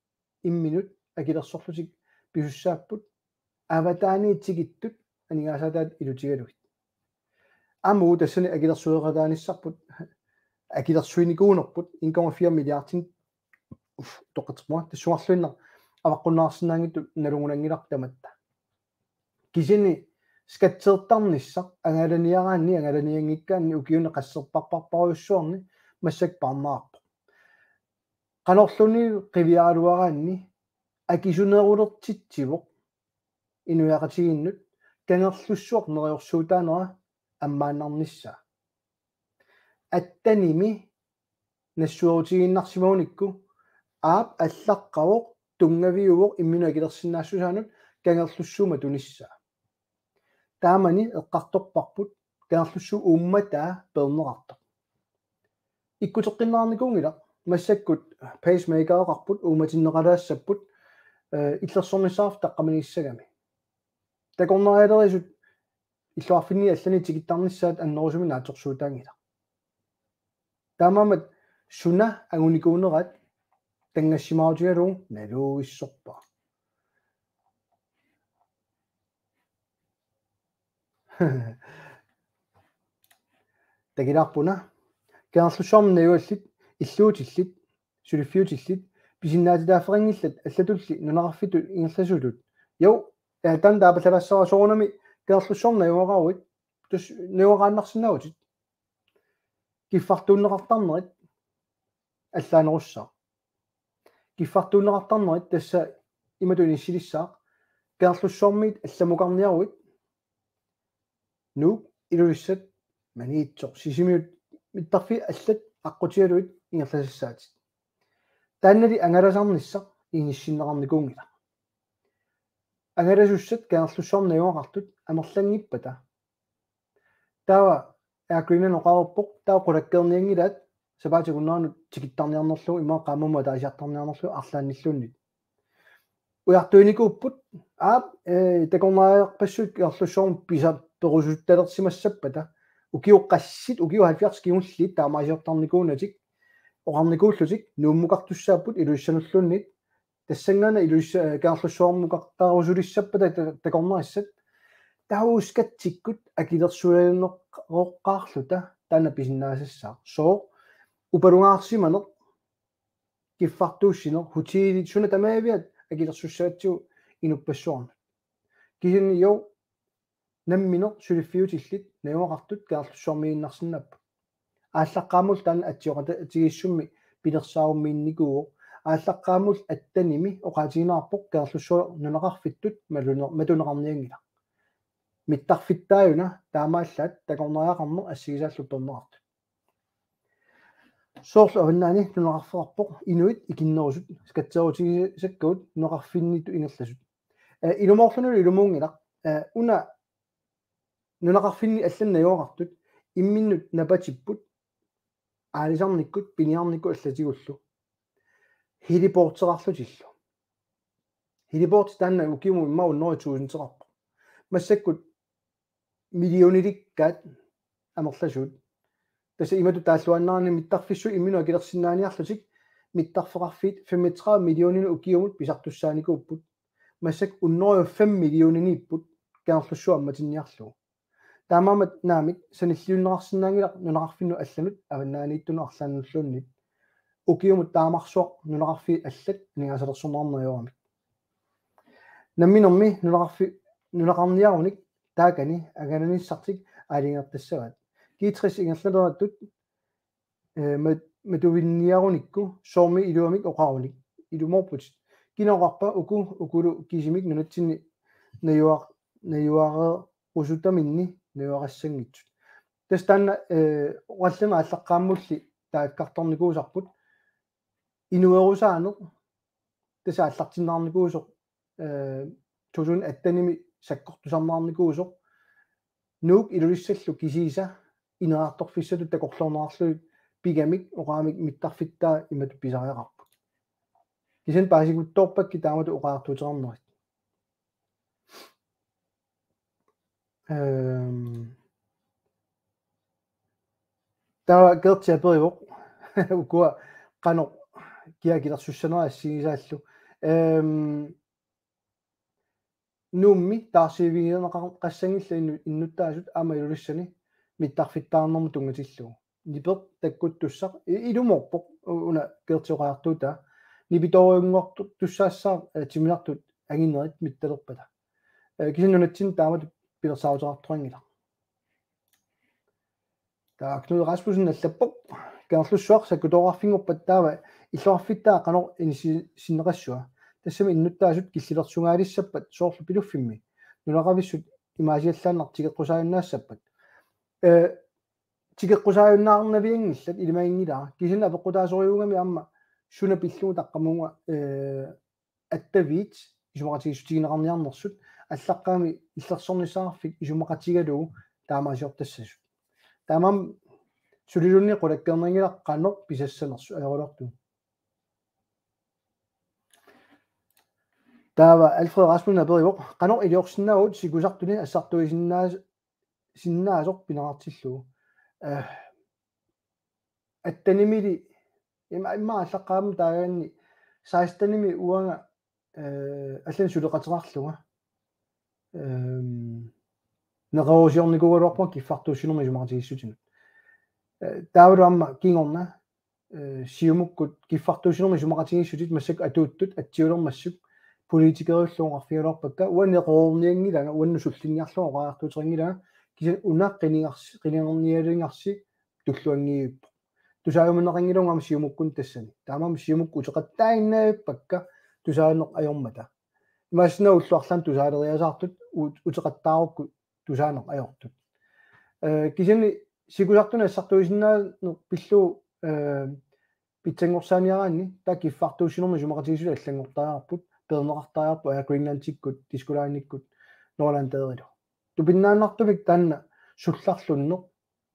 imminut akilersorlutik pisussaapput, avataaniit tikittut aningaasaataat ilutigalugit. Aamma uagut tassani akilersueqataanissarput, akilersuinikuunerput en komma fire milliardinik, uf, toqqatserpunga, tassungarluinnaq avaqqunnaarsinnaanngitsut nalugunanngilarput tamatta. Kisianni skatsertarnissaq angalaniaraanni angalanianngikkaanni ukiuni qasserparparparujussuarni massakkut parnaarpoq. Qanorluunniit qiviaraluaraanni akisunerulertitsivoq inuiaqatigiinnut Kangerlussuaq neriorsuutaanera ammaannarnissaa. Attanimi nassuerutigiinnarsimagunikku aap allaqqavoq tunngaviuvoq imminut akilersinnaassusaanut Kangerlussuup matunissaa. Taamani eqqartorparput Kangerlussuup uummataa peerneqartoq. Ikkuteqqinneqarnikuunngilaq, massakkut pacemakereqarput, uummatinneqalaassapput, eh, illersornissaat taqqaminissagami. Takornarialerisut illoqarfinni allani tikittarnissaat annerusumik naatsorsuutaanngilaq. Taamaammat suna angunikuuneraat tanngassimaarutigalugu naluissorpara. Takilaarpuna. Kangerlussuarmi najugallit, illuutillit, suliffiutillit, pisinnaatitaaffeqanngillat allatulli nunaqarfittut ingerlasutut. Jo, eh, taanna taapallalaassavara soorunami Kangerlussuarmi najugaqaruit, tassa najugaqaannarsinnaavutit. Kiffartuunneqartarnerit allaanerussaaq. Kiffartuunneqartarnerit tassa imatut inissilissaaq: Kangerlussuarmiit allamukarniaruit Nuuk, Ilulissat, Maniitsoq, Sisimiut, mittarfiit allat aqqutigalugit ingerlasassaatit. Taannali angalasarnissaq inissinneqarnikuunngilaq. Angalasussat Kangerlussuarmi najugaqartut amerlanngippata. Taava Air Greenland oqareerpoq, taava qulakkeernianngilaat sapaatip akunneranut tikittarniarnerlugu, immaqa qaammammut ataasiartarniarnerlugu arlaannilluunniit. Ujartuinikuupput, aap, eh, takornariarpassuit Kangerlussuarmi pisa-, perusuttalersimassappata, ukiut qassit, ukiut halvfjerds kingulliit taamaasiortarnikuunatik, oqarnikuullutik Nuummukartussaapput Ilulissanulluunniit, tassanngaannaq Ilulissa-, eh, Kangerlussuarmukartarusulissappata ta-, takornarissat. Taava Skattikkut akilersuineqaqqaarluta taanna pisinnaasassaaq. Sooq? Upalungaarsimaneq, kiffartuussineq, hotelit, suna tamaaviat akilersussagatsigu inuppassuarnut. Kisianni jo nammineq suliffiutillit najugaqartut Kangerlussuarmiiginnarsinnaapput. Aallaqqaammulli taanna atsioqatigiissummi pilersaarummiinnikuuvoq. Aallaqqaammulli attanimi oqaatigineqarpoq Kangerlussuaq nunaqarfittut matune-, matuneqarnianngilaq. Mittarfittaajuna taamaallaat takornariaqarneq assigisaallu peerneqartut. Soorlu Avannaani nunaqarfeqarpoq inuit ikinnerusut, skatserutigisakkagut nunaqarfinniittut ingerlasut. Eh, ilumoorlunilu ilumuunngilaq. Eh, una nunaqarfinni allani najugaqartut imminnut napatipput aalisarnikkut, piniarnikkut allatigullu. Heliporteqarlutillu. Heliporti taanna ukiumut immaqa hundrede tusindeqarpoq. Massakkut millionilikkaat amerlasuut. Tassa imatut taalluaannarani mittarfissuit imminut akilersinnaaniarlutik mittarfeqarfiit femogtredive millioninik ukiumut pisartussaanikuupput. Massakkut hundrede og fem millioniniipput Kangerlussuaq ammatinniarlugu. Taamaammat naamik sanilliunneqarsinnaanngilaq nunaqarfinnut allanut, avannaaniittunut arlaannulluunniit. Ukiumut taamarsuaq nunaqarfiit allat aningaasalersorneqarneq ajoramik. Namminermi nunaqarfi-, nunaqarniarunik taakani angalanissartik aalajangertassavaat. G tres ingerlanertut, eh, mat-, matuvinniarunikku soormi iluamik oqarunik. Ilumoorputit. Kina oqarpa uku, ukulu kisimik nunatsinni najua-, najuare-, qusutaminni najugaqassanngitsut. Tassa taanna, eh, oqallinneq aallaqqaammulli taakkartornikuusarput inuerusaaneq, tassa aallartinnaarnikuusoq, eh, to tusind attenimi sakkortusarnaarnikuusoq, Nuuk Ilulissallu kisiisa ineriartorfissatut takorloorneqarlugit pigamik oqaramik mittarfittaa imatut pisariaqarput. Kisianni paasiguttoorpakkit taamatut oqariartuuteqarnerit. Ehm. Taava Gerti aperivoq. Ukua qanoq kia akilersussanera assigisaallu. Ehm. Nuummi taarsiivigineqar-, qassanngillat innu-, innuttaasut aamma Ilulissani mittarfittaarnermut tunngatillugu. Nipeq takkuttussaq i-, ilumoorpoq u-, una Gerti oqariartuutaa. Nipitoorujunngortussaassaaq, eh, timmisartut anginerit mittalerpata. Eh, kisianni nunatsinni taamatut pilersaaruteqartoqanngilaq. Taava Knud Rasmussen allappoq: Kangerlussuaq sakkutooqarfinngorpat taava illoqarfittaaq qanoq inissisinneqassua? Tassami innuttaasut killilersugaalissappat soorlu Piluffimmi. Nunaqavissut imaasiallaannaq tikeqqusaajunnaassappata. Eh, tikeqqusaajunnaarnavianngillat, ilimaginngilara. Kisianni apeqqutaasorujuugami aamma suna pillugu taqqamunga, eh, attaviit isumaqatigiissutigineqarniarnersut, allaqqagami illersornissaqarfik isumaqatigalugu taamaasiortassasut. Taamaammat suliluunniit qulakkeerneqanngilaq qanoq pisassanersut ajoraluartumik. Taava Alfred Rasmussen aperivoq: Qanoq iliorsinnaavugut sikusartuni assartuisinnaa-, sinnaasoq pineqartillugu? Eh, attenimili ima, ima aallaqqaammut taagaanni sekstenimi uanga, eh, allanik suleqateqarlunga. Ehm, neqeroorsiornikuugaluarpunga kiffartuussinermut isumaqatigiissutinut. Eh, taavalu aamma kingorna, eh, Siumukkut kiffartuussinermut isumaqatigiissutit massakkut atuuttut atsiulermassuk politikeriullugu oqarfigaluarpakka, uanga neqeroornianngilanga, uannut sullinniarlunga oqariartuuteqanngilanga, kisianni una qinigarsi-, qinigarnialerniarsi tulluanngivippoq. Tusaajumaneqanngilanga aamma Siumukkunni tassani. Taamaammat Siumukkut uteqattaaginnavippakka tusaaneq ajormata. Imaassinnaavoq ullut arlaanni tusaaleriasaartut u-, uteqattaarukku tusaaneq ajortut. Eh, kisianni sikusartuni assartuisinnaaneq pillugu, eh, pitsanngorsaaniaraanni taava kiffartuussinermut isumaqatigiissutit allanngortariaqarput, peerneqartariaqarput Air Greenlandikkut, Disko Lineikkut, Norlandairilu. Tupinnaannartumik taanna sullarlunneq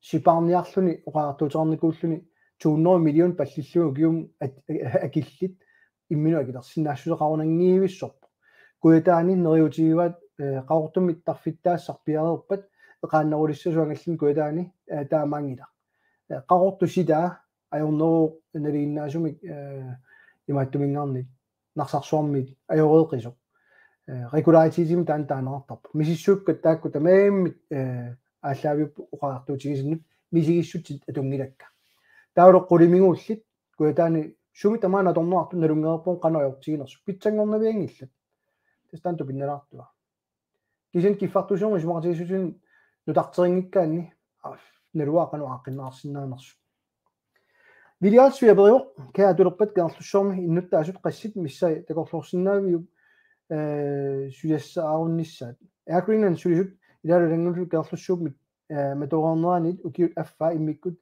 sipaarniarluni oqariartuuteqarnikuulluni to hundrede million pallillugu ukiumut at-, akillit imminut akilersinnaassuseqarunanngivissorpoq. Kujataani neriuutigivaat, eh, Qaqortumi mittarfittaassaq piareerpat eqaannerulissasoq angallanneq Kujataani, eh, taamaanngilaq. Eh, Qaqortup sitaa ajorneruvoq nalinginnaasumik, eh, imaattuminngaanniit Narsarsuarmiit ajoreeqisoq. Eh, regularitetimi taanna taaneqartarpoq. Misissuukkat taakku tamarmik, eh, aallaaviupput oqariartuutigisinnut misigissutsit atunngilakka. Taavalu qulimiguullit Kujataani sumi tamaana atorneqartut nalunngereerput qanoq ajortiginersut. Pitsanngornavianngillat. Tassa taanna tupinnalaartua. Kisianni kiffartuussinermut isumaqatigiissutinik nutarterinngikkaanni, aa, naluara qanoq aaqqinneqarsinnaanersut. Willy Olsvig aperivoq: Kære atulerpat Kangerlussuarmi innuttaasut qassit missaat takorloorsinnaaviuk, eh, suliassaarunnissaat? Air Greenland sulisut ilaalu ilanngullugit Kangerlussuup mit-, eh, matoreerneraniit ukiut affaa immikkut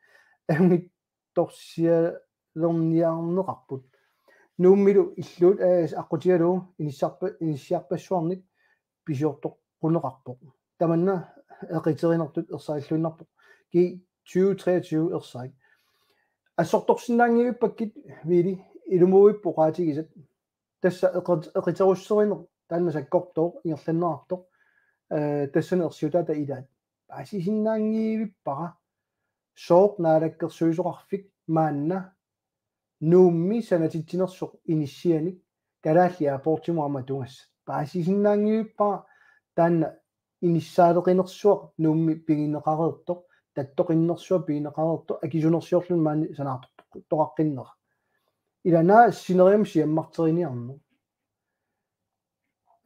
ajunngitsorsialerniarneqarput. Nuummilu illuut A/S aqqutigalugu inissiarpa-, inissiarpassuarnik pisiortoqquneqarpoq. Tamanna eqiterinertut ersarilluinnarpoq. G tyve treogtyve ersarit. Assortorsinnaanngivippakkit Willy, ilumuuipput oqaatigisat. Tassa eqit-, eqiterusserineq taanna sakkortooq ingerlanneqartoq, eh, tassani ersiutaata ilaat. Paasisinnaanngivippara sooq naalakkersuisoqarfik maanna Nuummi sanatitsinersoq inissianik Kalaallit Airportimut aamma atugassat. Paasisinnaanngivippara taanna inissaaleqinersuaq Nuummi pigineqareersoq, tattoqinnersuaq pigineqareersoq, akisunersiorluni maani sanaartortoqaqqinnera. Ilaa, naak sineriammi siammarteriniarneq.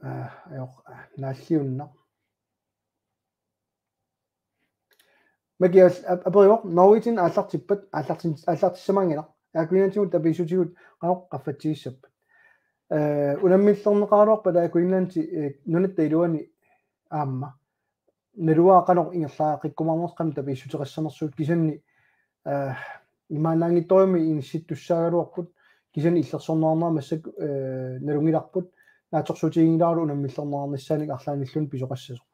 Aa, ajoq, aa, naalliunnaq. Maki al-, ap-, aperivoq: Norwegian aallartippat, aallartin-, aallartissamaanngilaq. Air Greenlandimut tapiissutigut qanoq qaffatsigissappat? Eh, unammillerneqaraluarpat Air Greenlandi, eh, nunatta iluani aamma. naluara qanoq ingerlaqqikkumaarnersoq qanoq tapiissuteqassanersugut kisianni, eh, imaannaanngitsorujummik inissittussaagaluarput kisianni illersorneqarnera massakkut, eh, nalunngilarput naatsorsuutiginngilaarlugu unammillerneqarnissaanik arlaannilluunniit pisoqassasoq.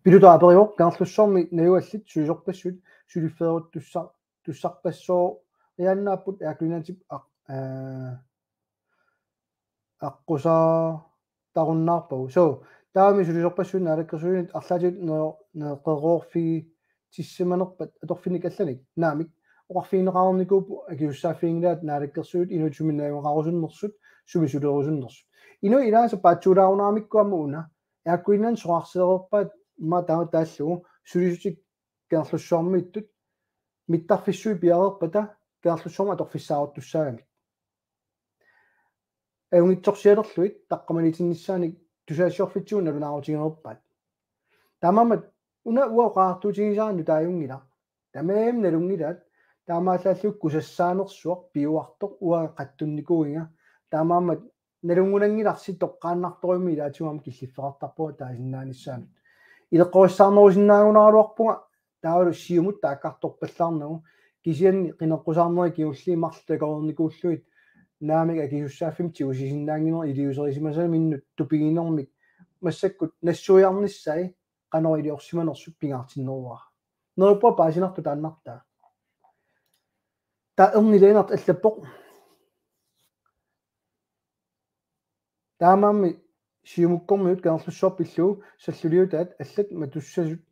Pilutaq aperivoq: Kangerlussuarmi najugallit sulisorpassuit suliffeeruttussa-, tussarpassuit aannaapput Air Greenlandip aq-, eh, aqqusaartarunnaarpagu. So, taavami sulisorpassuit naalakkersuisunit arlaatigut ne-, neqeroorfigitsissimanerpat atorfinnik allanik? Naamik, oqarfigineqarnikuupput akisussaaffiginngilaat naalakkersuisut inuit sumi najugaqarusunnersut, sumi sulerusunnersut. Inuit ilaasa paatsuulaarunaramikku aamma una, Air Greenland soraarsilereerpaat immaqa taama taallugu sulisutik Kangerlussuarmiittut mittarfissuit piareerpata Kangerlussuarmi atorfissaaruttussaagamik. Ajunngitsorsiorlugit taqqamaniitinnissaannik tusagassiorfitsigut nalunaarutigineerpaat. Taamaammat una uanga oqariartuutigisara nutaajunngilaq. Tamarmik nalunngilaat, taamaallaallu kusassaanersuaq piuartoq uanga qatsunnikuuinnga. Taamaammat nalunngunanngilarsi toqqaannartorujussuarmik ilaatigut aamma killiffeqartarpunga taasinnaanissaanut. Ileqqorissaarnerusinnaagunaraluarpunga taavalu Siumut taakkartorpallaarnagu, kisianni qineqqusaarnerit kingulliit marluk takoreernikuullugit naamik akisussaaffimmi tigusisinnaanngineq iliuuserisimasaminnut tupiginermik massakkut nassuiarnissai qanoq iliorsimanersut pingaartinneruara. Neriuppunga paasinartoq taannartaa. Taava Erni Lennert allappoq: Taamaammat Siumukkormiut Kangerlussuaq pillugu salluliutaat allat matussasut,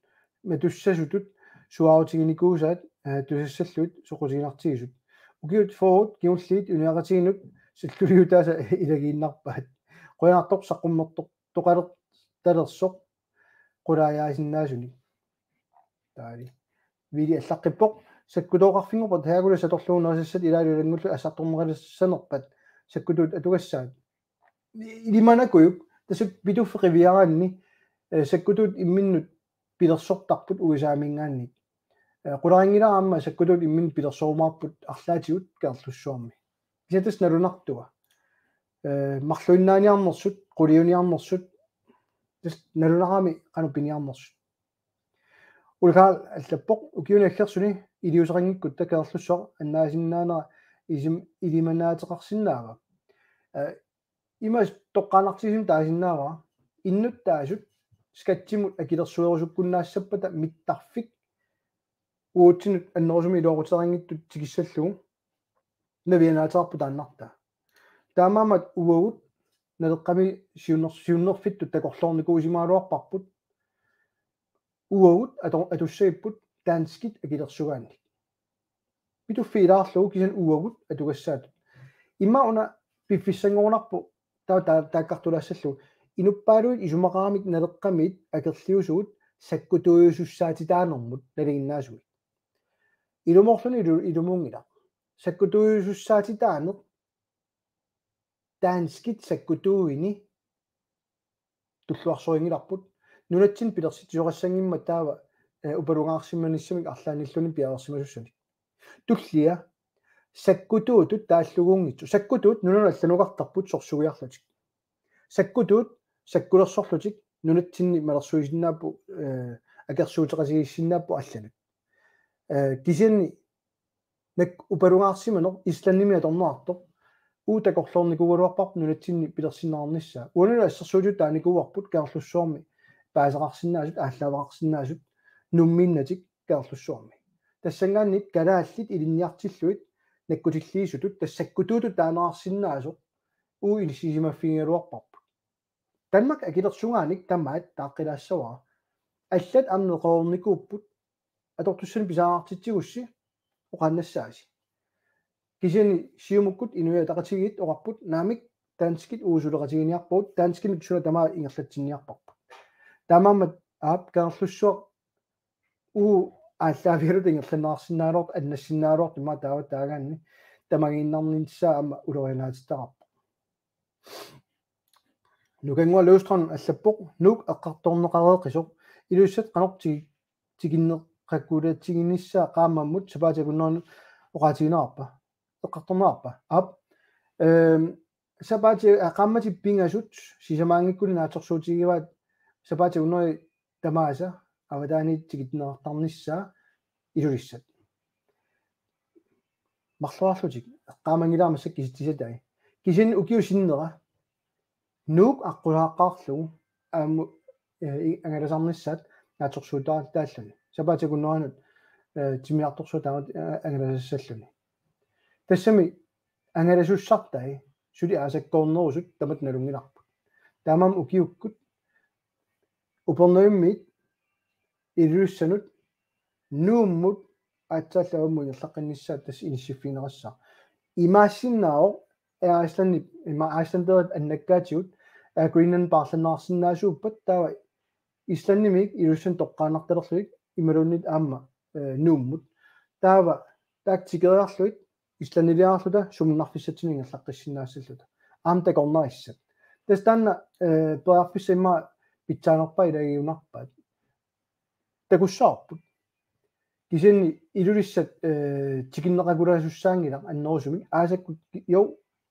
matussasutut suaarutiginikuusaat, eh, tusassallugit soqutiginartigisut. Ukiut fyrret kingulliit inuiaqatigiinnut salluliutaasa ilagiinnarpaat. Qujanartoq saqqummertoq toqalertalersoq qulaajaasinnaasunik. Taali. Vili allaqqippoq: Sakkutooqarfinngorpat Hercules atorlugu nerisassat ilaalu ilanngullugu assartorneqalersanerpat sakkutuut atugassaat? Ilimanakujuk, tassa Pituffik qiviaraanni, eh, sakkutuut imminnut pilersortarput U S A-minngaanniit. Eh, qularinngilara aamma sakkutuut imminnut pilersorumaarput arlaatigut Kangerlussuarmi. Kisianni tassa nalunartua. Eh, marluinnaaniarnersut, quliuniarnersut, tassa nalunarami qanoq piniarnersut. Ulgaal allappoq: Ukiuni aggersuni iliuuseqanngikkutta Kangerlussuaq annaasinnaanera isim-, ilimanaateqarsinnaava? Eh, imaattoq toqqaannartigisumik taasinnaavara: innuttaasut skattimut akilersuerusukkunnaassappata mittarfik uatsinnut annerusumik iluaquteqanngitsut tikissallugu navianaateqarpoq taannartaa. Taamaammat uagut Naleqqami siunner-, siunnerfittut takorloornikuusimagaluarparput. Uagut ato-, atussagipput danskit akilersugaannik. Pituffik ilaarlugu kisianni uagut atugassaatut. Immaqa una piffissanngorunarpoq taava ta-, taakkartulaassallugu. Inuppaaluit isumaqaramik Naleqqamiit akerliusugut sakkutuujusussaatitaanermut nalinginnaasunik. Ilumoorluni ilu-, ilumuunngilaq. Sakkutuujusussaatitaaneq danskit sakkutuuini tulluarsorinngilarput. Nunatsinni pilersitsisoqassanngimmat taava, eh, upalungaarsimanissamik arlaannilluunniit piareersimasussanik. Tullia sakkutuutut taalluguunngitsoq. Sakkutuut nunanut allanukartarput sorsuiarlutik. Sakkutuut sakkulersorlutik nunatsinni malersuisinnaapput, eh, akersuuteqatigiissinnaapput allanut. Eh, kisianni naak upalungaarsimaneq Islandimi atorneqartoq. Uagut takorloornikuugaluarparput nunatsinni pilersinneqarnissaa. Uanilu assersuutitut taanikuuarput Kangerlussuarmi paaseqarsinnaasut, aallaaveqarsinnaasut, Nuummiinnatik Kangerlussuarmi. Tassanngaanniit kalaallit ilinniartillugit nakkutilliisutut tassa sakkutuutut taaneqarsinnaasoq uagut inissisimaffigigaluarparput. Danmark akilersugaanik tamaat taaqqilaassavara. Allat aamma neqeroornikuupput, atortussanik pisariaqartitsigussi oqaannassaasi. Kisianni Siumukkut Inuit Ataqatigiit oqarput naamik danskit uagut suleqatiginiarpagut, danskinut suna tamaat ingerlatsinniarparput. Taamaammat aap Kangerlussuaq uagut aallaavigalugit ingerlanneqarsinnaagaluartoq, annassinnaagaluartoq immaqa taava taagaanni tamagiinnarnissaa aamma ulorianaatitaqarpoq. Nukannguaq Løvstrand allappoq: Nuuk eqqartorneqareersoq Ilulissat qanoq ti-, tikinneqaqqutiginissaa qaammammut sapaatip akunnerani oqaatigineqarpa? Eqqartorneqarpa? Aap. Ehm, sapaatip, aa, qaammatip pingasut sisamaanngikkunik naatsorsuutigivaat sapaatip akunneri tamaasa avataaniit tikinneqartarnissaa Ilulissat. Marluarlutik eqqaamanngilara massakkut kisitsisatai. Kisianni ukiup sinnera Nuuk aqqusaaqqaarlugu aamma, eh, i-, angalasarnissaat naatsorsuutaartaalluni. Sapaatip akunneranut, eh, timmisartorsuaq taamatut, eh, angalasassalluni. Tassami angalasussartai suli aasakkoornerusut tamatta nalunngilarput. Taamaammat ukiukkut Upernavimmiit Ilulissanut Nuummut aatsaat avammut ingerlaqqinnissaat tassa inissiffigineqassaaq. Imaassinnaavoq Air Icelandip, ima Icelanderip annakkaatigut Air Greenland paarlanneqarsinnaasuuppat, taava Islandimiit Ilulissanut toqqaannartalerlugit imaluunniit aamma, eh, Nuummut. Taava taakku tikeriarlugit Islandiliarluta suminnarfissatsinnut ingerlaqqissinnaassalluta. Aamma takornarissat. Tassa taanna, eh, periarfissat immaqa pitsaanerpaat ilagiunarpaat. Takussavarput. Kisianni Ilulissat, eh, tikinneqakulaasussaanngilaq annerusumik, aasakkut ki-, jo,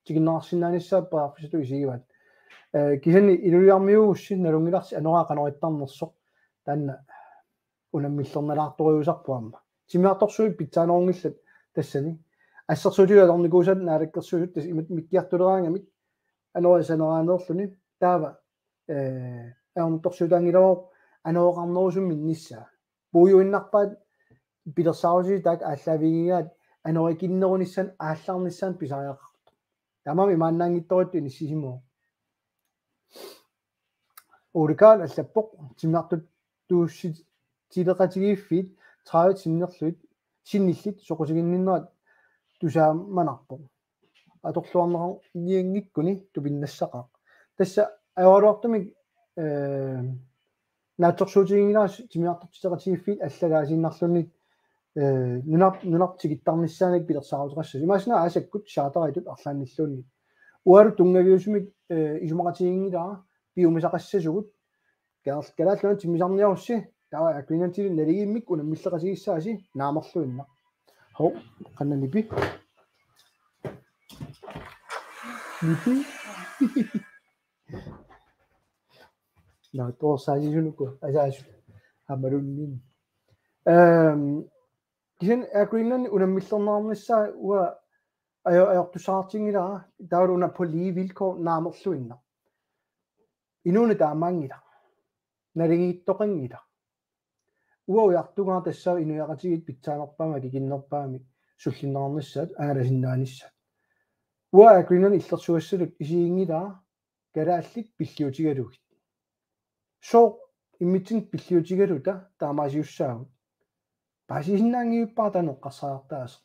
tikinneqarsinnaanissaat periarfissatut isigivaat. Eh, kisianni Ilulissarmiuugussi nalunngilarsi anoraa qanoq ittarnersoq, taanna unammillernalaartorujussuusarpoq aamma. Timmisartorsuit pitsaanerunngillat tassani. Assersuutigalugu atornikuusaat Naalakkersuisut tassa imatut mikkiartuleraangamik anorisaneraanneerluni. Taava, eh, ajornartorsiutaanngilaq anoroqarnerusumik minnissaa. Puiuinnarpaat pilersaarutit taakku aallaavigigaat anorikinnerunissaanut aallarnissaanut pisariaqartoq. Taamaammat imaannaanngitsorujuttut inissisimavoq. Ole Karl allappoq: Timmisartuussitileqatigiiffiit tredive sinnerlugit, sinnillit soqutiginninnerat tusaamanarpoq. Atorluarneqarnianngikkuni tupinnassaqaaq. Tassa ajoraluartumik, eh, naatsorsuutiginngilara timmisartuussiteqatigiiffiit allagaasiinnarluunniit, eh, nunarp-, nunarput tikittarnissaannik pilersaaruteqassasut. Imaassinnaavoq aasakkut charteritut arlaannilluunniit. Uagut tunngaviusumik, eh, isumaqatiginngilara piumasaqassasugut. Kal-, Kalaallit Nunaat timmisarniarussi, taava Air Greenlandillu naligiimmik unammilleqatigissaasi naamerluinnaq. Hov, qanoq nipi? Nipi? Nå, toorsaasisunukku, asaasu. Amalunnin. Ehm, kisianni Air Greenland unammillerneqarnissaa uanga ajo-, ajortussaqartinngilara, taavalu una på lige vilkår naamerluinnaq. Inuuneq taamaanngilaq. Naligiittoqanngilaq. Uanga ujartugaara tassa inuiaqatigiit pitsaanerpaamik akikinnerpaamik sullinneqarnissaat angalasinnaanissaat. Uanga Air Greenland illersugassatut isiginngilara kalaallit pilliutigalugit. Sooq immitsinnut pilliutigaluta taamaasiussaagut? Paasisinnaanngivippara taanna eqqarsariartaaseq.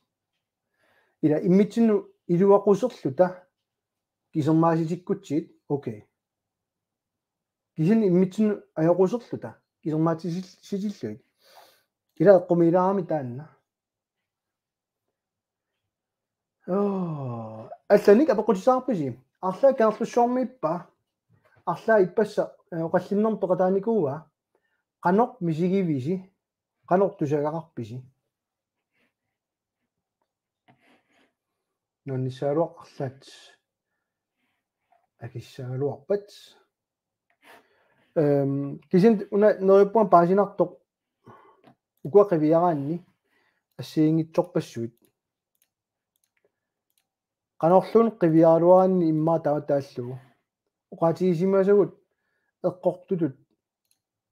Ila immitsinnut iluaquserluta kisermaasitikkutsigit, okay. Kisianni immitsinnut ajoquserluta kisermaasitillugit. Ila eqqumiilaarami taanna. Oo, allanik apeqqutissaqarpisi? Arlaat Kangerlussuarmiippa? Arlaat ippassaq, eh, oqallinnermut peqataanikuua? Qanoq misigivisi? Qanoq tusagaqarpisi? Nuannissagaluaq arlaat. Akissagaluarpat. Ehm, kisianni una neriuppunga paasinartoq ukua qiviaraanni assigiinngitsorpassuit. Qanorluunniit qiviaraluaraanni immaqa taava taallugu. Oqaatigisimasagut eqqortutut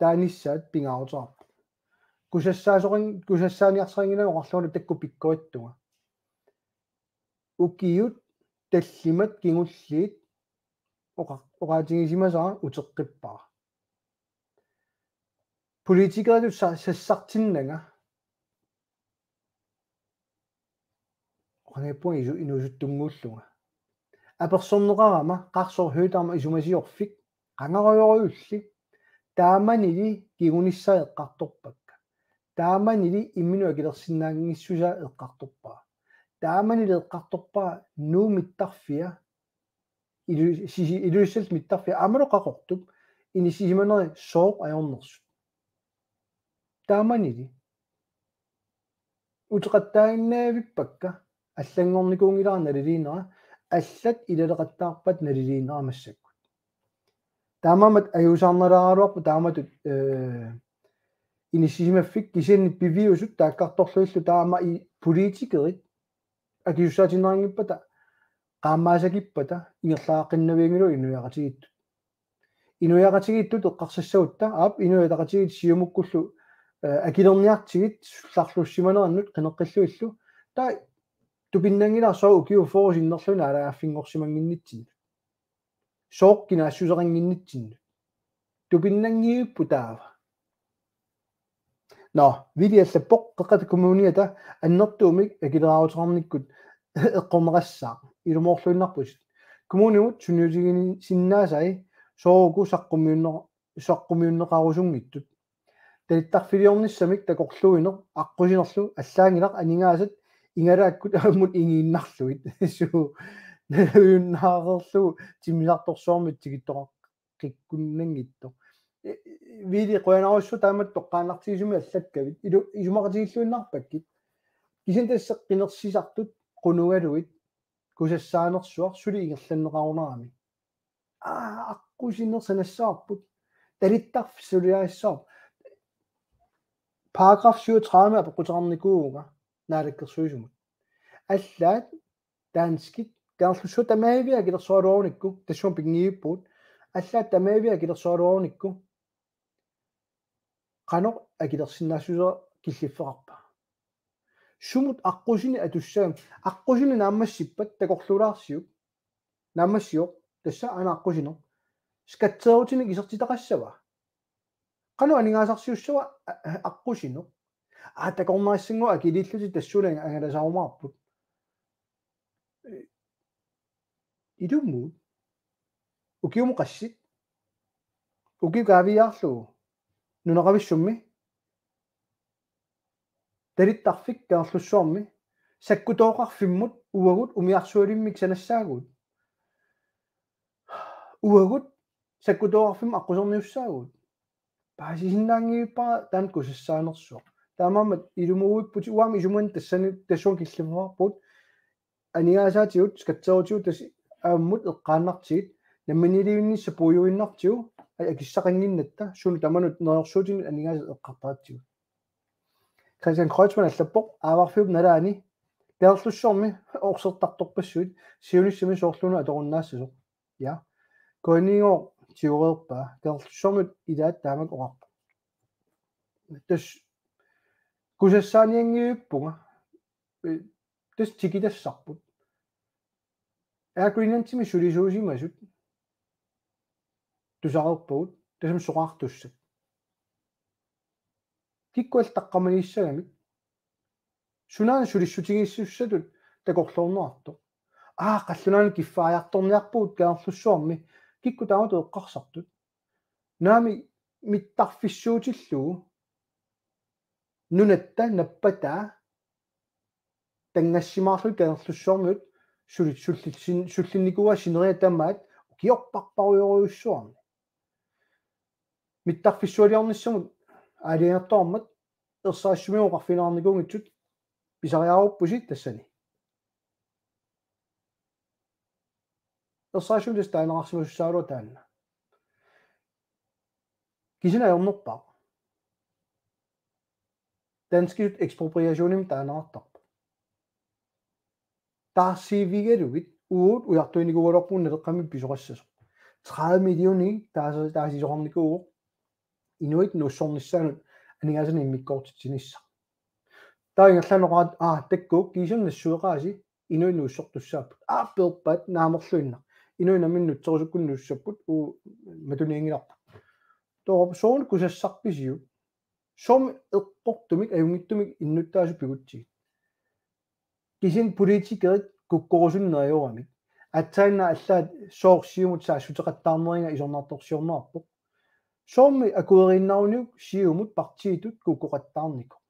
taanissaat pingaaruteqarpoq. Kusassaasoqan-, kusassaaniarsarinnginnami oqarlungalu taakku pikkorittunga. Ukiut tallimat kingulliit oqa-, oqaatigisimasara uteqqippara. Politikeritut sa-, sassartinnanga. Oqanngippunga isu-, inuusuttunnguullunga. Apersorneqarama Qaarsoq Høegh-Dam isumasiorfik qangarujorujulli. Taamanili kingunissaq eqqartorpakka. Taamanili imminut akilersinnaanngissusaa eqqartorpara. Taamanili eqqartorpara Nuup mittarfia Ilu-, sisi-, Ilulissallu mittarfia aammalu Qaqortup inissisimaneri sooq ajornersut. Taamanili. Uteqattaaginnavippakka allanngornikuunngilara naliliinera, allat ilaleqattaarpata naliliinera massakkut. Taamaammat ajuusaarnalaaraluarpoq taamatut, eh, inissisimaffik, kisianni piviusut taakkartorlugillu taama i politikerit akisussaatinneqanngippata, qaammaassagippata ingerlaqqinnaavianngilaq inuiaqatigiittut. Inuiaqatigiittut eqqarsassagutta, aap, Inuit Ataqatigiit Siumukkullu, eh, akilerniartigit sullarlussimanerannut qineqqillugillu, taava tupinnanngilara sooq ukiut fyrre sinnerlugit naalagaaffinngorsimannginnitsinnut. Sooq kinaassuseqannginnitsinnut. Tupinnanngivippoq taava. Nå, Villy allappoq: Qeqqata Kommuniata annertuumik akileraaruteqarnikkut eqqorneqassaaq, ilumoorluinnarputit. Kommunimut sunniutigisinnaasai sooq uku saqqummiunne-, saqqummiunneqarusunngitsut. Talittarfiliornissamik takorluuineq aqqusinerlu allaanngilaq, aningaasat ingalaakkut aammut ingiinnarlugit. Suu, nalajunnaarlugu timmisartorsuarmik tikittoqaqqikkunnanngitsoq. Eh, Villy, qujanarsuaq taamatut toqqaannartigisumik allakkavit. Ilu-, isumaqatigilluinnarpakkit. Kisianni tassa qinersisartut qunugalugit kusassaanersuaq suli ingerlanneqarunarami. Aa, aqqusineq sanassavarput. Talittarfik suliarissavarput. Paragraf syvogtredive apeqquteqarnikuuvunga Naalakkersuisumut. Allaat danskit, Kangerlussuaq tamaaviat akilersoraluarunikku, tassunga pinngivippugut, allaat tamaaviat akilersoraluarunikku, qanoq akilersinnaassuseq killiffeqarpa? Sumut aqqusineq atussagami? Aqqusineq naammassippat takorluulaarsiuk. Naammassioq, tassa aana aqqusineq. Skatserutinik isertitaqassava? Qanoq aningaasarsiussava a-, a-, aqqusineq? Aa, takornarissannguaq akiliillutik tassuuna angalasarumaarput. Ilumut. Ukiumut qassit? Ukiut kaaviiaarlugu. Nunaqavissummi. Talittarfik Kangerlussuarmi. Sakkutooqarfimmut uagut umiarsualimmik sanassaagut. Uagut sakkutooqarfimmut aqquserniussaagut. Paasisinnaanngivippara taanna kusassaanersuaq. Taamaammat ilumuuipputit, uanga isumanni tassani tassunga killiffeqarpugut. Aningaasaatigut, skatserutigut tassa aammut eqqaannartigit, namminiilivinnissaq puiuinnartigu, aa, akissaqannginnatta, suna tamanut neriorsuutinut aningaasat eqqartaratsigu. Christian Kreutzmann allappoq: Aavarfiup nalaani Kangerlussuarmi orsertartorpassuit siunissami soorluuna atorunnaassasoq. Ja. Koiningooq tigureerpaa, Kangerlussuarmut ilaat taamak oqarpoq. Tassa kusassaanianngivippunga. Eh, tassa tikitassarput. Air Greenlandimi sulisuusimasut tusareerpagut, tassami soqartussat. Kikkut allaqqamaniissagamik. Sunaana sulissutigiissussatut takorloorneqartoq. Aa, qallunaanut kiffaajartorniarpugut Kangerlussuarmi. Kikkut taamatut eqqarsartut? Naamik, mittarfissuutillugu nunatta nappataa tanngassimaarlugu Kangerlussuarmiut suli-, sullissin-, sullinnikuuaa sineriak tamaat ukiorparparujorujussuarni. Mittarfissualiornissamut aalajangertoqarmat ersarissumik oqarfigineqarnikuunngitsut pisariaqaruppusi tassani. Ersarissumik tassa taaneqarsimasussaagaluaq taanna. Kisianni ajornerpaaq. Danskisut ekspropriationimik taaneqartarput. Taarsiivigalugit uagut ujartuinikuugaluarpugut Naleqqami pisoqassasoq. Tredive millionit taasa-, taasisoqarnikuuvoq inuit nuussornissaannut aningaasanik immikkoortitsinissaq. Taava ingerlaannaq oqarat, aa, takuuk, kiisami nassueqaasi inuit nuussortussaapput. Aa, peerpaat, naamerluinnaq. Inuit nammineq nutserusukkunik nuussapput, uu, matunianngilarput. Taava soorlu kusassarpisiuk? Soormi eqqortumik ajunngitsumik innuttaasut pigutsigit? Kisianni politikerit kukkorusunneq ajoramik. Aatsaannaq allaat sooq Siumut saassuteqattaarneriga isornartorsiorneqarpoq. Soormi akueriinnaruniuk Siumut partiitut kukkoqattaarnikoq?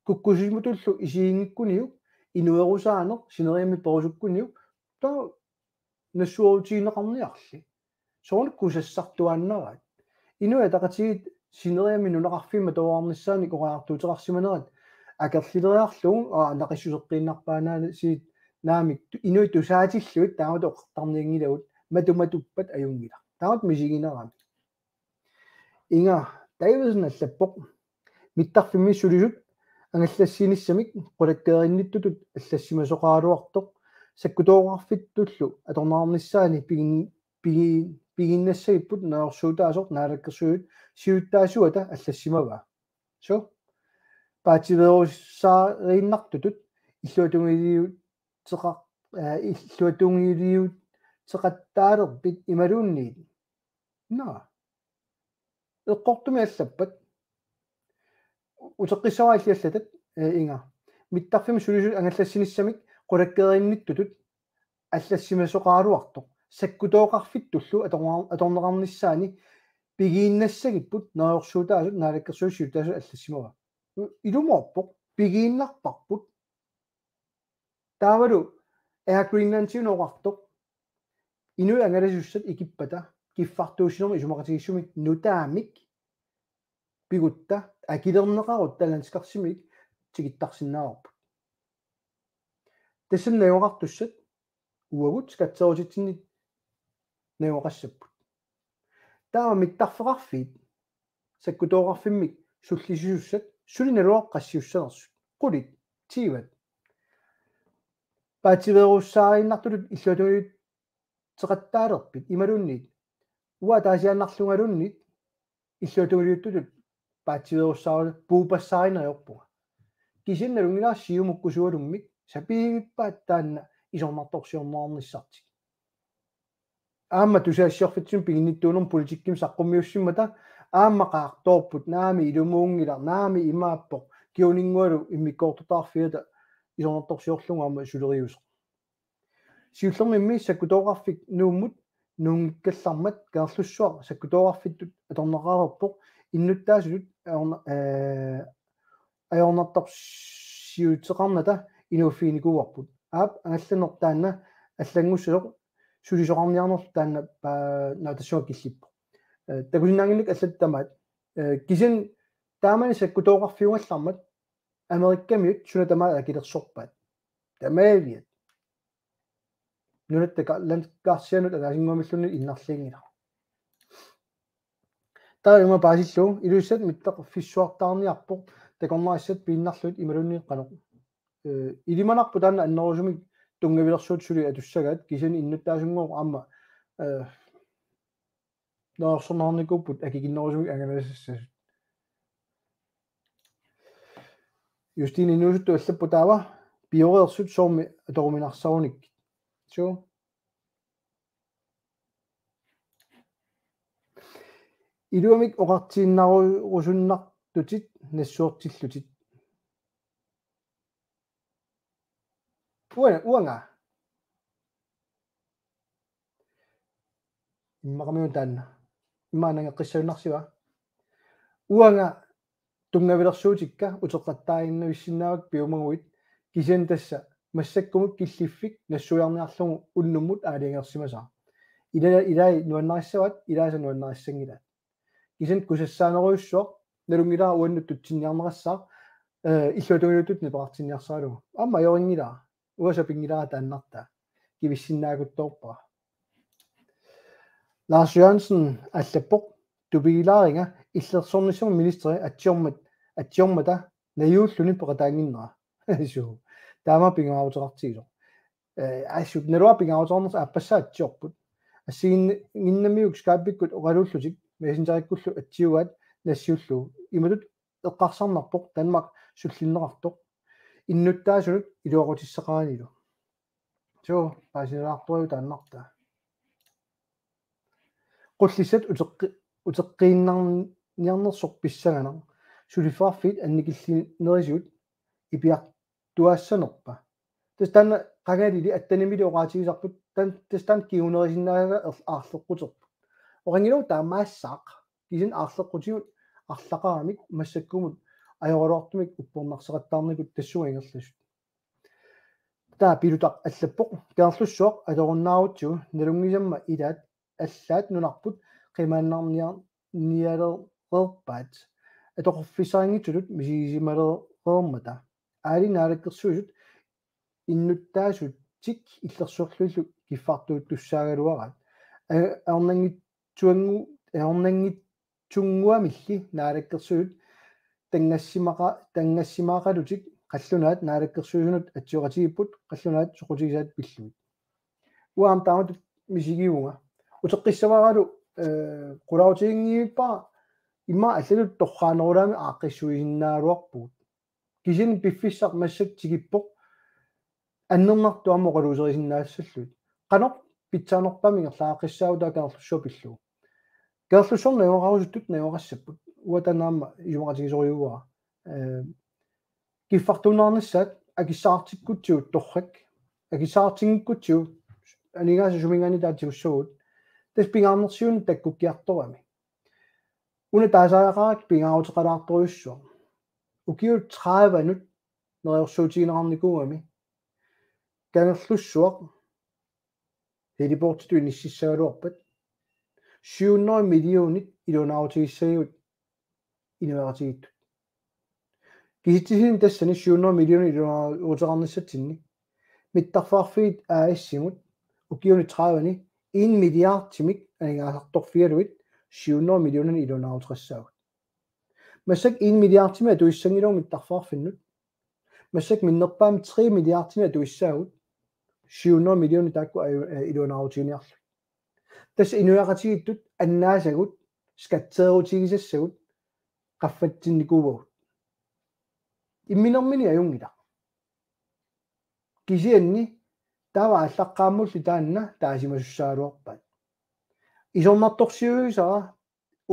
Kukkusimatullu isiginngikkuniuk inuerusaaneq sineriammi perusukkuniuk, taava nassuerutigineqarniarli. Soorlu kusassartuaannaraat. Inuit Ataqatigiit sineriammi nunaqarfimmik atuarnissaanik oqariartuuteqarsimanerat akerlileriarlugu, aa, naqissuseqqiinnarpaanaasiit naamik tu-, inuit tusaatillugit taamatut oqartarnianngilagut, matumatuppat ajunngilaq. Tamat misiginerami. Inga Davidsen allappoq: Mittarfimmi sulisut angallassinissamik qulakkeerinnittutut allassimasoqaraluartoq sakkutooqarfittullu atorneqarnissaani pigin-, pigin-, pigiinnassagipput neriorsuutaasoq naalakkersuisut siulittaasuata allassimavaa. Suu. Paatsiveerussaariinnartutut illuatungiliuteqa-, eh, illuatungiliuteqattaalerpit imaluunniit? Naa. Eqqortumik allappat. Uteqqissavara illit allatat, eh, Inga. Mittarfimmi sulisut angallassinissamik qulakkeerinnittutut allassimasoqaraluartoq sakkutooqarfittullu atorneqar-, atorneqarnissaani pigiinnassagipput neriorsuutaasut naalakkersuisut siulittaasut allassimavaa. Ilumoorpoq, pigiinnarparput. Taavalu Air Greenlandiuneq oqartoq: Inuit angalasussat ikippata kiffartuussinermut isumaqatigiissumik nutaamik pigutta akilerneqarutta landskarsimik tikittarsinnaavarput. Tassani najugaqartussat uagut skatserutitsinni najugaqassapput. Taava mittarfeqarfiit sakkutooqarfimmik sullisisussat suli naluara qassiussanersut. Qulit, tiivat. Paatsiveerussaariinnartutut illuatungiliuteqattaalerpit imaluunniit? Uanga ataasiaannarlungaluunniit illuatungiliuttutut paatsiveerussaarut puupassaarineq ajorpunga. Kisianni nalunngilara Siumukkusualummik sapiigippaat taanna isornartorsiorneqarnissartik. Aamma tusagassiorfitsinnut piginnittuunermut politikkimik saqqummiussimmata aamma qaartoorput: Naamik, ilumuunngilaq, naamik, imaappoq, kingornalu immikkoortortaqarfiata isornartorsiorlugu aamma suleriuseq. Siullermimmi sakkutooqarfik Nuummut nunngikkallarmat Kangerlussuaq sakkutooqarfittut atorneqareerpoq innuttaasutut ajorna-, eh, ajornartorsiuteqarnata inuuffiginikuuarput. Aap, angallanneq taanna allanngussasoq sulisoqarniarnerlu taanna pa-, naa, tassunga killippoq. Eh, takusinnaannginnakku allatut tamaat. Eh, kisianni taamani sakkutooqarfiugallarmat Amerikamiut suna tamaat akilersorpaat. Tamaaviat. Nunatta ka-, landkarsianut ataasinnguamilluunniit innarlianngilaq. Taava ima paasillugu: Ilulissat mittarfissuartaarniarpoq takornarissat piinnarlugit imaluunniit qanoq? Eh, ilimanarpoq taanna annerusumik tunngavilersuutit suli atussagaat, kisianni innuttaasunngooq aamma, eh, neriorsorneqarnikuupput akikinnerusumik angalasassasut. Justine Inuusuttoq allappoq taava: Pioreersut soormi atoruminarsarunikkit. Suu. Iluamik oqartiinnarusunnartutit nassuertillutit. Uanga, uanga. Immaqamiuna taanna. Immaqa nangeqqissagunarsiva? Uanga tunngavilersuutikka uteqqattaaginnavissinnaavakka piumaguit, kisianni tassa massakkumut killiffik nassuiarniarlugu unnummut aalajangersimasaaq. Ila-, ilai nuannarissavaat, ilaasa nuannarissanngilaat. Kisianni kusassaanerujussuaq nalunngilara uannut tutsinniarnerassaaq, eh, illuatungiliuttut nipeqartinniarsaralugu. Aamma ajorinngilara, uanga sapinngilara taannartaa. Kivissinnaakuttoorpara. Lars Jørgensen allappoq: Tupigilaaringa illersornissamut ministeri atsiormat, atsiormata najuulluni peqataannginnera. Suu. Taama pingaaruteqartigisoq. Eh, assut naluara pingaaruteqarnersoq aappassaa atsiorput. Assiginnginnamiuk Skype-ikkut oqaluullutik Messenger-ikkullu atsiugaat nassiullugu. Imatut eqqarsarnarpoq Danmark sullinneqartoq innuttaasunut iluaqutissaqaranilu. Suu, paasinalaartorujuk taannartaa. Qullissat uteqqi-, uteqqiinnarniarnersoq pissanganaq. Suliffeqarfiit annikillinerisigut ipiartuaassanerpa? Tassa taanna qangalili attanimili oqaatigisarput, tan-, tassa taanna kingunerisinnaagaluarlugu aarleqquterput. Oqanngilaq taamaassaaq. Kisianni aarleqqutigut arlaqaramik massakkumut ajoraluartumik uppernarseqattaarnikut tassunga ingerlasut. Taava Pilutaq allappoq: Kangerlussuaq atorunnaarutsigu nalunngisamma ilaat allaat nunarput qimaannarniar-, nialereerpaat. Atoqarfissarinngitsutut misigisimalereermata. Aali naalakkersuisut innuttaasutik illersorlugillu kiffartuuttussaagaluaraat. A-, ajornanngit-, ajornanngitsunngu-, ajornanngitsunnguamilli naalakkersuisut tanngassimaqa-, tanngassimaaqalutik qallunaat naalakkersuisunut atsioqatigiipput, qallunaat soqutigisaat pillugit. Uanga aamma taamatut misigivunga. Uteqqissavaralu, eh, qulaatiginngilara immaqa allatut torraanerulaamik aaqqissuisinnaagaluarpugut. Kisianni piffissaq massakkut tikippoq annernartut aamma oqaluuserisinnaassallugit. Qanoq pitsaanerpaamik ingerlaaqqissaagut taava Kangerlussuaq pillugu. Kangerlussuarmi najugaqarusuttut najugaqassapput. Uanga taanna aamma isumaqatigisorujussuuara. Eh, kiffartuunneqarnissaat akissaqartikkutsigu torrak. Akissaqartinngikkutsigu aningaasat suminngaanniit taava tigussavagut. Tassa pingaarnersiuineq takkukkiartorami. Una taasariaqarakkit pingaaruteqalaartorujussuaq. Ukiut tredive-nut neriorsuutigineqarnikuugami Kangerlussuaq heliportitut inississagaluarpat syv hundrede millionit iluanaarutigissagigut inuiaqatigiittut. Kisitsisinni tassani syv hundrede millionit iluanaaruteqarnissatsinni Mittarfeqarfiit A/S-imut ukiuni tredive-ni en milliardimik aningaasartorfigalugit syv hundrede millionit iluanaaruteqassaagut. Massakkut en milliardimik atuissanngilagut mittarfeqarfinnut. Massakkut minnerpaamik tre milliardimik atuissaagut syv hundrede millionit taakku aju-, eh, iluanaarutiginiarlugit. Tassa inuiaqatigiittut annaasagut, skatteerutigisassagut, qaffatsinnikuuagut. Imminermini ajunngilaq. Kisianni taava aallaqqaammulli taanna taasimasussaagaluarpaat. Isornartorsiuisara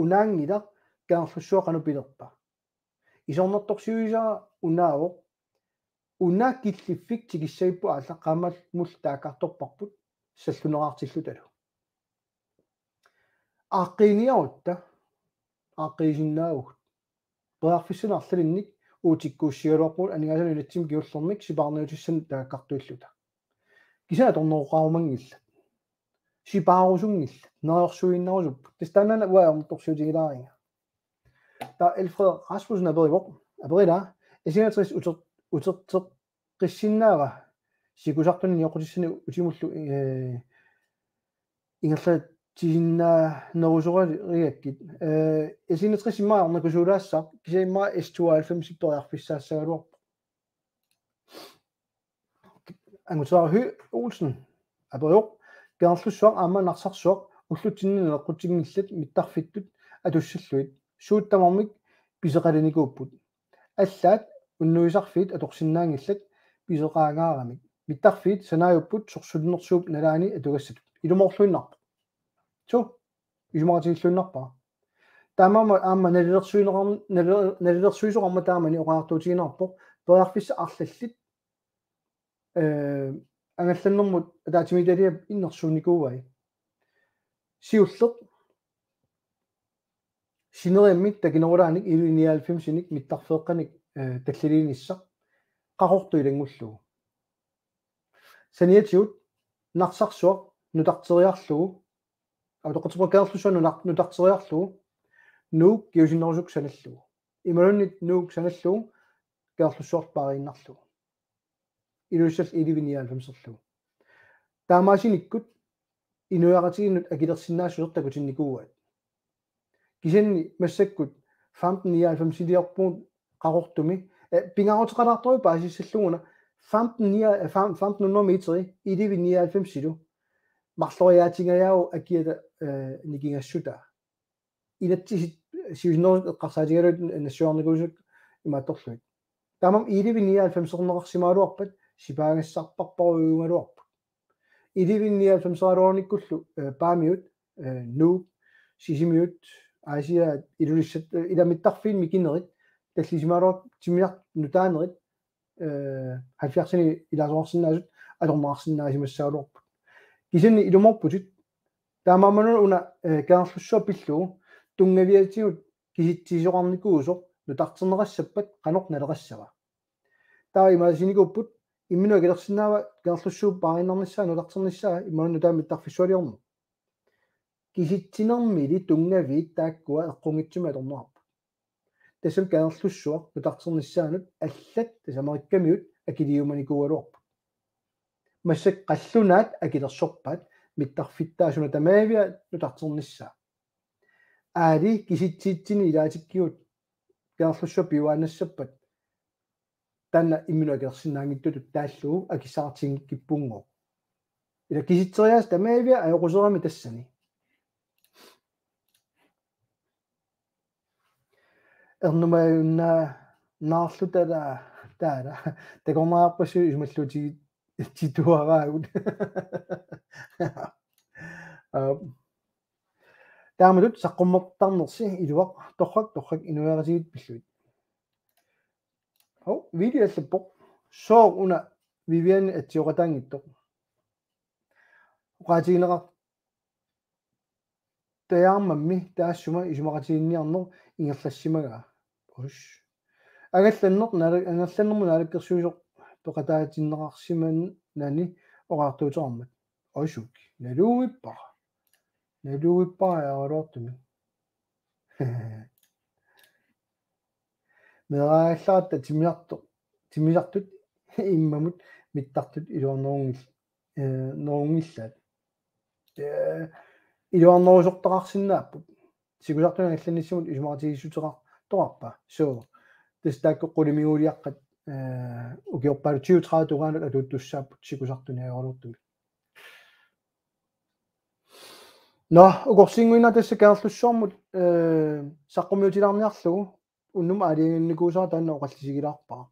unaanngilaq Kangerlussuaq qanoq pilerpa. Isornartorsiuisara unaavoq una killiffik tikissagipput aallaqqaammulli taakkartorparput salluneqartillutalu. Aaqqiiniarutta aaqqiisinnaavugut. Periarfissanik arlalinnik uagut tikkuussigaluarpugut aningaasanut inatsimmi kingullermik sipaarniutissanik taakkartuilluta. Kisianni atorneroqarumanngillat. Sipaarusunngillat. Neriorsuiinnarusupput. Tassa taanna uanga ajornartorsiutigilaariga. Taava Alfred Rasmussen aperivoq. Aperila. S enogtres uter-, uterteqqissinnaava sikusartuni nioqqutissani utimullu, eh, ingerlatsisinnaanerusorarigakkit. Eh, S enogtres immaqa ajornakusuulaassaaq, kisianni immaqa S tooghalvfems periarfissaassagaluarpoq. Anguteraq Høegh Olsen aperivoq: Kangerlussuaq aamma Narsarsuaq ullutsinni naleqqutinngillat mittarfittut atussallugit, suut tamarmik pisoqalinikuupput. Allaat unnuisarfiit atorsinnaanngillat pisoqaangaaramik. Mittarfiit sanaajupput sorsunnersuup nalaani atugassatut. Ilumoorluinnarpoq. Suu, isumaqatigilluinnarpara. Taamaammat aamma nalilersuineqar-, nali-, nalilersuisoqarmat taamani oqariartuutigineqarpoq periarfissat arlallit, eh, angallannermut ataatsimiititaliap innersuunnikuuai. Siulleq sineriammi takinerulaannik elleve nioghalvfemsinik mittarfeeqqanik, eh, talliliinissaq Qaqortoq ilanngullugu. Saniatigut Narsarsuaq nutarteriarlugu, aa, utoqqatserpunga, Kangerlussuaq nutar-, nutarteriarlugu Nuuk kingusinnerusukkut sanallugu. Imaluunniit Nuuk sanallugu Kangerlussuarlu paariinnarlugu. Ilulissallu elleve nioghalvfemserlugu. Taamaasinikkut inuiaqatigiinnut akilersinnaassuseq takutinnikuuaat. Kisianni massakkut femten nioghalvfemsiliorpugut Qaqortumi, eh, pingaaruteqalaartorujuk paasissalluguna femten ni-, eh, fem-, femten hundrede meteri elleve nioghalvfemsilu marloriaatingajaavoq akiata, eh, nikingassutaa. Inatsisit siusinnerusukkut eqqarsaatigalugit nassuiarnikuusut imaattorlugit. Taamaammat elleve nioghalvfemserneqarsimagaluarpat sipaagassarparparujugaluarput. Elleve nioghalvfemseraluarnikkullu, eh, Paamiut, eh, Nuuk, Sisimiut, Aasiaat, Ilulissat, eh, ila mittarfiit mikinerit tallisimagaluartut timmisartut nutaanerit, eh, halvfjerdsinik ilaasoqarsinnaasut atorneqarsinnaasimassagaluarput. Kisianni ilumoorputit. Taamaammat una, eh, Kangerlussuaq pillugu tunngaviatigut kisitsisoqarnikuusoq nutarterneqassappat qanoq naleqassava. Taava imaalisinikuupput: imminut akilersinnaava Kangerlussuup paariinnarnissaa nutarternissaa imaluunniit nutaamik mittarfissualiorneq. Kisitsinermili tunngaviit taakkua eqqunngitsumik atorneqarput. Tassami Kangerlussuaq nutarternissaanut allat, tassa Amerikkamiut, akiliumanikuugaluarput. Massakkut qallunaat akilersorpaat mittarfittaasut una tamaavia nutarternissaa. aali kisitsiitsini ilaatikkigut Kangerlussuaq piuaannassappat taanna imminut akilersinnaanngitsutut taallugu akissaqartinngikkippunngooq. Ila kisitseriaaseq tamaavia ajoquserami tassani. Ernumajunnaa taala takornariarpassuit isumalluutigitituaraagut. Aa, taamatut saqqummertarnersi iluaq torrak torrak inuiaqatigiit pillugit. Hov, Vivi allappoq. Sooq una Vivianip atsioqataanngitsoq? Oqaatigineqartajaarmammi taassuma isumaqatiginninniarneq ingerlassimagaa. Us. Angallanneq naala-, angallannermut naalakkersuisoq peqataatinneqarsimanani oqaatigiuteqarmat. Usuk. Naluippara. Naluippara ajoraluartumik. Meeraallaratta timmisartoq, timmisartut immamut mittartut iluarnerunngil-, eh, nerunngillat. Eh, iluarnerusortaqarsinnaapput. Sikusartunik angallannissamut isumaqatigiissuteqartoqarpa? Suu. Tassa taakku qulimiguuliaqqat, eh, ukiorpaalu tyve tredive tungaanut atuuttussaapput sikusartunik ajoraluartumik. Nå, ukorsiinnguinnaq tassa Kangerlussuarmut, eh, saqqummiutilaarniarlugu unnuk aalajanginnikuusara taanna oqallisigilaarpara.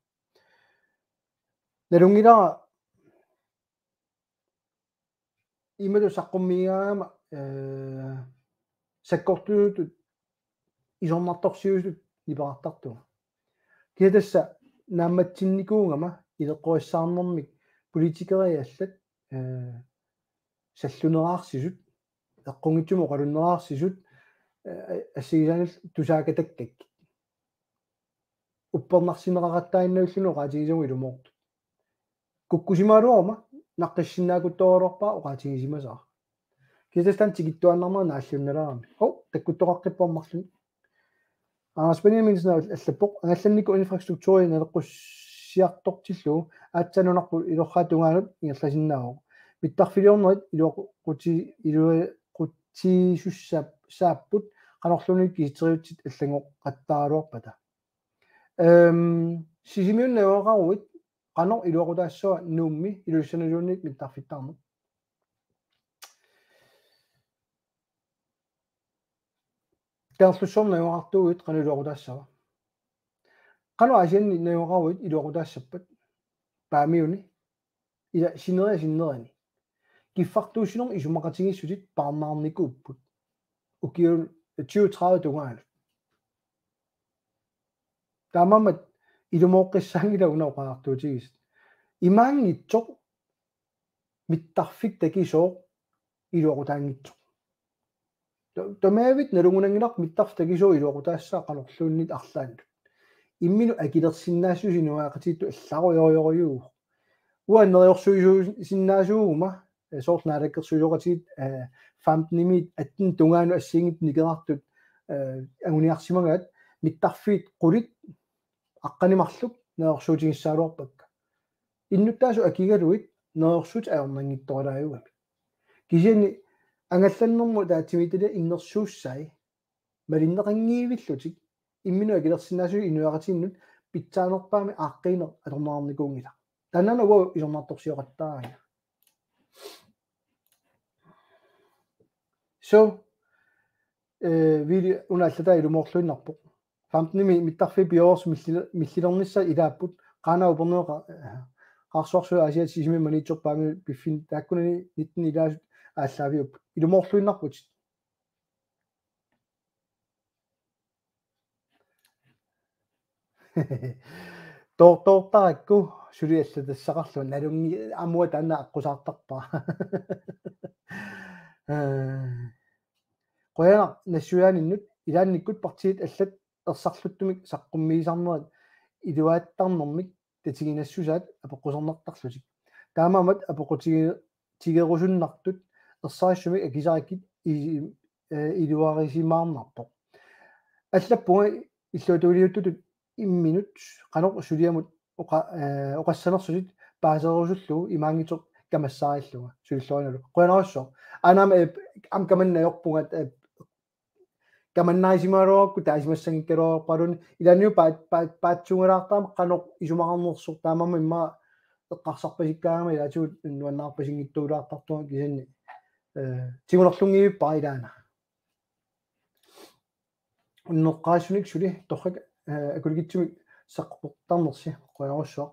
Nalunngilara imatut saqqummiigaangama, eh, sakkortuutut isornartorsiutitut nipeqartartunga. Kisianni tassa naammatsinnikuugama ileqqorissaarnermik politikerit allat, eh, salluneraarsimasut, eqqunngitsumik oqalunneraarsisut, eh, assigisaanillu tusaakatakkakkit. Uppernarsineqaqattaaginnarlugu oqaatigisavut ilumoortut. Kukkusimagaluaruma naqqissinnaakuttoorpara oqaatigisimasara. Kisianni tassa taanna tikittuaannarnera naalliunnalaarami. Hov, takkuttoqaqqippoq marlunnik. Anders Benjaminsen allappoq: Angallannikkut infrastrukturi naleqqussiartortillugu aatsaat nunarput ilorraap tungaanut ingerlasinnaavoq. Mittarfiliornerit iluaquti-, iluaqutigisussaap-, saapput qanorluunniit kisitseriutsit allanngoqattaaraluarpata. Ehm, Sisimiunut najugaqaruit qanoq iluaqutaassava Nuummi Ilulissaniluunniit mittarfittaarneq? Kangerlussuarmi najugaqartuuguit qanoq iluaqutaassava? Qanoq Aasianni najugaqaruit iluaqutaassappat? Paamiuni? Ila sineriak sinneriani. Kiffartuussinermut isumaqatigiissutit paarnaarnikuupput. Ukiut tyve tredive tungaanut. Taamaammat ilumooqqissaanngilaq una oqariartuutigisoq. Imaanngitsoq mittarfik takisooq iluaqutaanngitsoq. Ta-, tamaviat nalugunanngilaq mittarfik takisooq iluaqutaassaaq qanorluunniit arlaannut. Imminut akilersinnaassuseq inuiaqatigiittut allarujorujorujuu. Uanga neriorsuisuusinnaasuuguma, eh, soorlu naalakkersuisooqatigiit, eh, femten-imiit atten tungaanut assigiinngitsut nikerartut, eh, anguniarsimagaat mittarfiit qulit aqqaneq-marluk neriorsuutigissagaluarpakka. Innuttaasut akigalugit neriorsuutit ajornanngitsoralaajugamik. Kisianni angallannermut ataatsimiititaliaq innersuussai malinneqanngivillutik imminut akilersinnaassuseq inuiaqatigiinnut pitsaanerpaamik aaqqiineq atorneqarnikuunngilaq. Taanna uagut isornartorsioqattaarina. So, eh, Vivi una allataa ilumoorluinnarpoq. Femten-imi mittarfiit pioreersut milli-, millilernissaat ilaapput. Qaanaaq Upernaviup qa-, eh, Qaarsuarsuup Aasiaat Sisimiut Maniitsorpaami piffinni taakkunani nitten ilaasut aallaaviupput. Ilumoorluinnarputit. Toortoortarakku suli allatassaqarlunga, nalunngi-, aamma taanna aqqusaartarpara. Eh, qujanaq nassuiaaninnut, ilaannikkut partiit allat ersarluttumik saqqummiisarnerat iluaattarnermik tatiginassusaat apeqqusernartarlutik. Taamaammat apeqqutigi-, tigerusunnartut ersarissumik akisarikkit i-, eh, iluarisimaarnarpoq. Allappunga illuatungiliuttutut imminut qanoq suliamut oqa-, eh, oqassanersutit paaserusullugu imaanngitsoq kamassaarillunga sulillorinalu. Qujanarsuaq. Aana aamma, eh, aamma kamanneq ajorpunga, eh, kamannaasimagaluarukku taasimassanngikkaluarpaluni ilaanniu paat-, paat-, paatsuungalaartarami qanoq isumaqarnersoq taamaammat immaqa eqqarsarpasikkaangama ilaatigut nuannaarpasinngitsuulaartartunga kisianni, eh, tigunerlunngivippara ilaana. Unneqqarissunik suli torrak, eh, akulikitsumik saqqummertarnersi qujanarsuaq.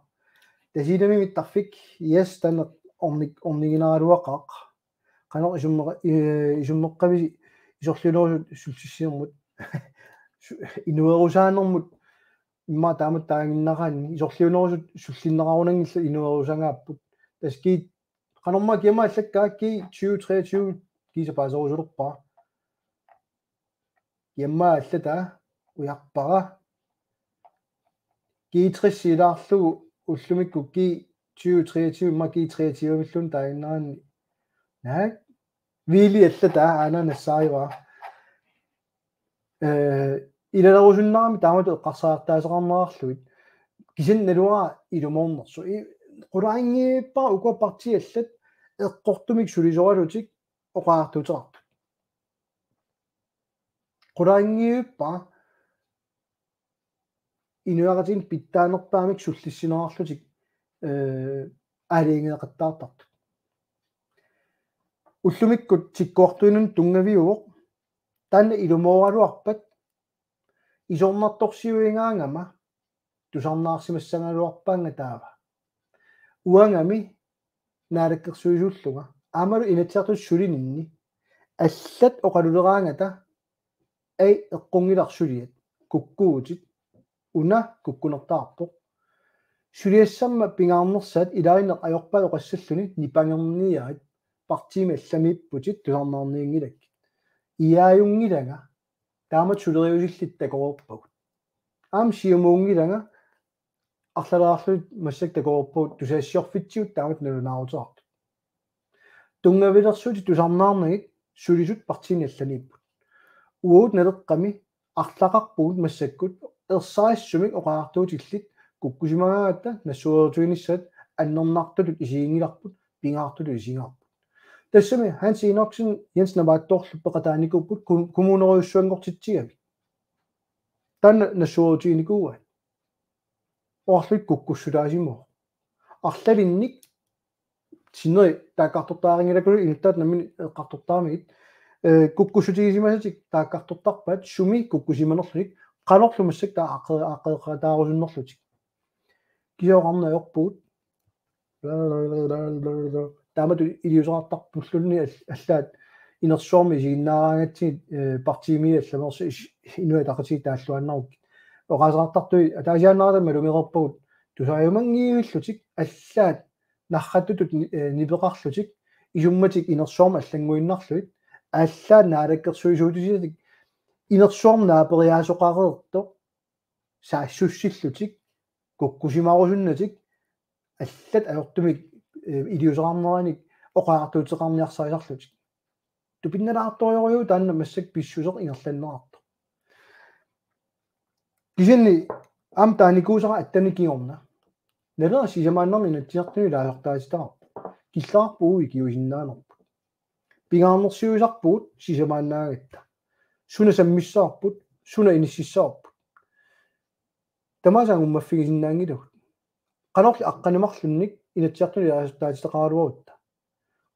Tasiilami mittarfik, yes, taanna ornik-, orniginaraluaqaaq. Qanoq isummeqa-, eh, isummeqqavisi isorliunerusut sullissinermut. Su-, inuerusaanermut immaqa taamatut taaginnaraanni isorliunerusut sullinneqarunanngillat inuerusangaapput. Tassa kiit qanormaa kiammaa allakkaa G tyve treogtyve kiisa paaserusulerpara. Kiammaa allataa ujarpara. G tres ilaarlugu ullumikkut G tyve treogtyve immaqa G treogtyve-villuunniit taaginnaraanni. Naak? Hvili allataa aana nassaarivara. Eh, ilalerusunnarami taamatut eqqarsartaaseqarnerarlugit. Kisianni naluara ilumoornersoq. I-, qularinngivippara ukua partiit allat eqqortumik sulisoralutik oqariartuuteqartut. Qularinngivippara inuiaqatigiinni pitsaanerpaamik sullissinerarlutik, eh, aalajangeeqattaartartut. Ullumikkut tikkuartuinun tunngaviuvoq, taanna ilumooraluarpat isornartorsiuigaangama tusarnaarsimassagaluarpaanga taava. Uangami naalakkersuisuullunga aammalu Inatsisartut sulininni allat oqaluleraangata ai eqqunngilaq suliat kukkuutit una kukkunertaarpoq. Suliassamma pingaarnersaat ilaanneq ajorpaat oqassalluni nipangerniarit partiimi allamiipputit tusarnaarnianngilakkit. Iaajunngilaanga taamatut suleriusillit takoreerpagut. Aamma siumuunngilanga arlalaarlugit massakkut takoreerpagut tusagassiorfitsigut taamatut nalunaaruteqartut. Tunngavilersuutit tusarnaarnagit sulisut partiini allaniipput. Uagut Naleqqami arlaqarpugut massakkut ersarissumik oqariartuutillit kukkusimagaangatta nassuerutiginissaat annernartutut isiginngilarput pingaartutut isigaarput. Tassami Hans Enoksen Jens Navaattoorlu peqataanikuupput ku-, kommunerujussuanngortitsigami. Taanna nassuerutiginikuuaat. Oqarlutik kukkussutaasimavoq. Arlalinnik sineri taakkartortaarinngilakku inuttaat nammineq eqqartortaramigit, eh, kukkussutigisimasatik taakkartortarpaat sumi kukkusimanerlutik qanorlu massakkut taava aaqqe-, aaqqeqataarusunnerlutik. Kisianni oqarneq ajorpugut. Taamatut iliuuseqartarpulluunniit all-, allaat inersuarmi isiginnaaraangatsigit, eh, partiimi allameersuit is-, Inuit Ataqatigiit taalluaannarukkit. Oqaaseqartartui ataasiaannarata malugereerpagut tusaajumanngillutik allaat narratutut ni-, eh, nipeqarlutik isummatik inersuarmi allannguinnarlugit allaat naalakkersuisuutitik inersuarmi naaperiaasoqareertoq saassussillutik kukkusimarusunnatik allat ajortumik, eh, iliuuseqarneranik oqariartuuteqarniarsarisarlutik. Tupinnalaartorujorujuuvoq taanna massakkut pissuseq ingerlanneqartoq. Kisianni aamma taanikuusara attanik kingorna. Nalera sisamaannarnik Inatsisartuni ilaasortaatitaqarpoq. Killeqarpoq uagut ikiuisinnaanerput. Pingaarnersiuisarpugut sisamaannaagatta. Suna sammissavarput, suna inississavarput. Tamaasa angumaffigisinnaanngilagut. Qanorli aqqaneq-marlunnik Inatsisartuni ilaasortaatitaqaraluarutta.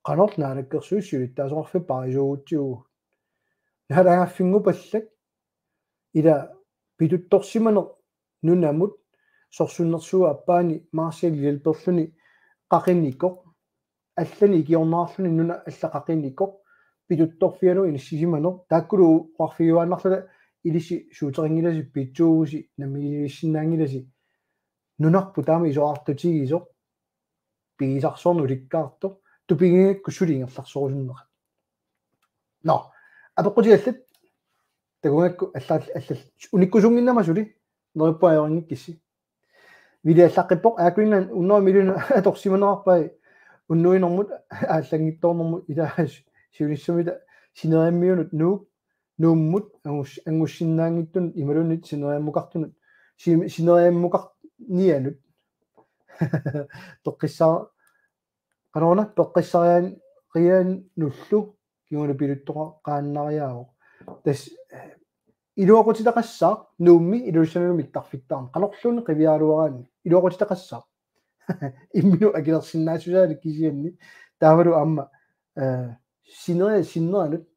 Qanorli Naalakkersuisut siulittaasoqarfipput paarisuugutsigu. Naalagaaffinngupallak ila pituttorsimaneq nunamut sorsunnersuup aappaani Marshall hjælperluni qaqinikoq. Allanik ikiorneqarluni nuna alla qaqinikoq. Pituttorfianut inissisimaneq. Taakkulu oqarfigiuaannarluta ilissi suuteqanngilasi piitsuuvusi namminiilivissinnaanngilasi. Nunarput taama isorartutigisoq. Pigisarsorneq ulikkaartoq. Tupigigakku suli ingerlarusunnerat. Nå, apeqqutigallat. Takugakku alla, alla, unikkusunnginnama suli. Neriuppunga ajorinngikkussi. Villi allaqqippoq Air Greenland hundrede millioner atorsimanerarpai unnuinermut aallanngitsoornermut ila siunissamita sineriammiunut Nuuk Nuummut angus-, angussinnaanngitsunut imaluunniit sineriammukartunut si-, sineriammukarnianut. Peqqissaa-, qanoruna peqqissariaannullu kingulliit piluttoqaannariaavoq. Tassa Iluaqutitaqassaaq Nuummi Ilulissanullu mittarfittaarneq. Qanorluunniit qiviaraluaraanni. Iluaqutitaqassaaq. Imminut akilersinnaassusaalik kisianni. Taavalu aamma, eh, sineri-, sinnerianut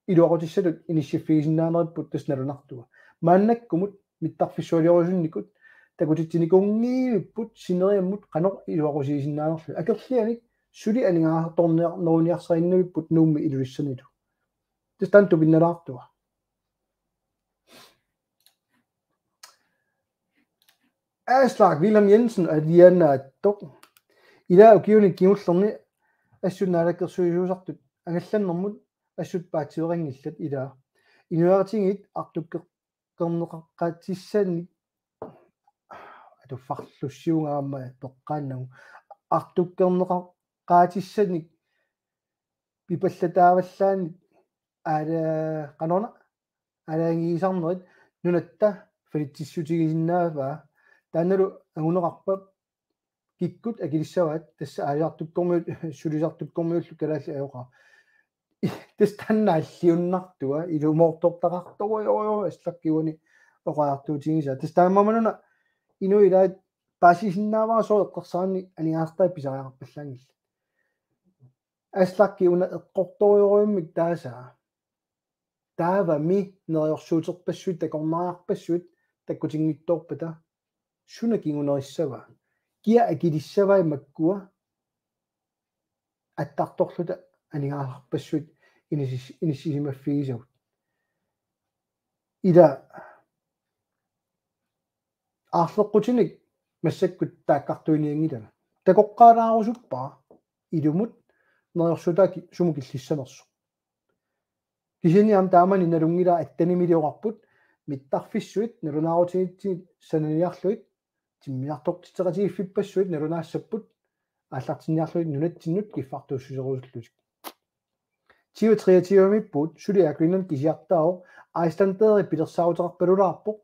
iluaqutissatut inissiffigisinnaanerput tassa nalunartua. Maannakkumut mittarfissualiorusukkunikut takutitsinikuunngivipput sineriammut qanoq iluaqutigisinnaaneralu. Akerlianik suli aningaasartorniar-, neruniarsariinnavipput Nuummi Ilulissanilu. Tassa taanna tupinnalaartua. Aslak Wilhelm Jensen alianaattoq. Ila ukiuni kingullerni assut naalakkersuisuusartut angallannermut assut paatsiveqanngillat ila. Inuiaqatigiit artukkerneqaqqaatissanik atuffarlussiugaama peqqaannagu artukkerneqaqqaatissanik pipallataavallaannik aala qanorna aalajangiisarnerit nunatta falitsissutigisinnaavaa. Taannalu anguneqarpat kikkut akilissavaat tassa aalisartukkormiut sulisartukkormiullu kalaallit ajoqaaq. Tassa taanna alliunnartua ilumoortortaqartorujorujoru Aslakki uani oqariartuutigisaa. Tassa taamaammat una inuit ilaat paasisinnaavara sooq eqqarsaraanni aningaasartai pisariaqarpallaanngillat. Aslakki una eqqortorujorujummik taasaa. Taavami neriorsuuterpassuit takornariarpassuit takkutinngitsoorpata suna kingunerissavaa. Kia akilissavai makkua attartorluta aningaasarpassuit inissis-, inissisimaffigisagut. Ila aarleqqutinik massakkut taakkartuinianngilanga. Takoqqaalaarusuppara ilumut neriorsuutaat ki-, sumut killissanersoq. Kisianni aamma taamani nalunngilaa attanimiliorarput mittarfissuit nalunaarutigitsigit sananiarlugit timmisartortitseqatigiiffippassuit nalunaassapput aallartinniarlugit nunatsinnut kiffartuussuserusullutik. Tyve treogtyve-miippugut suli Air Greenland kisiartaavoq Icelanderi pilersaaruteqarpalulaarpoq,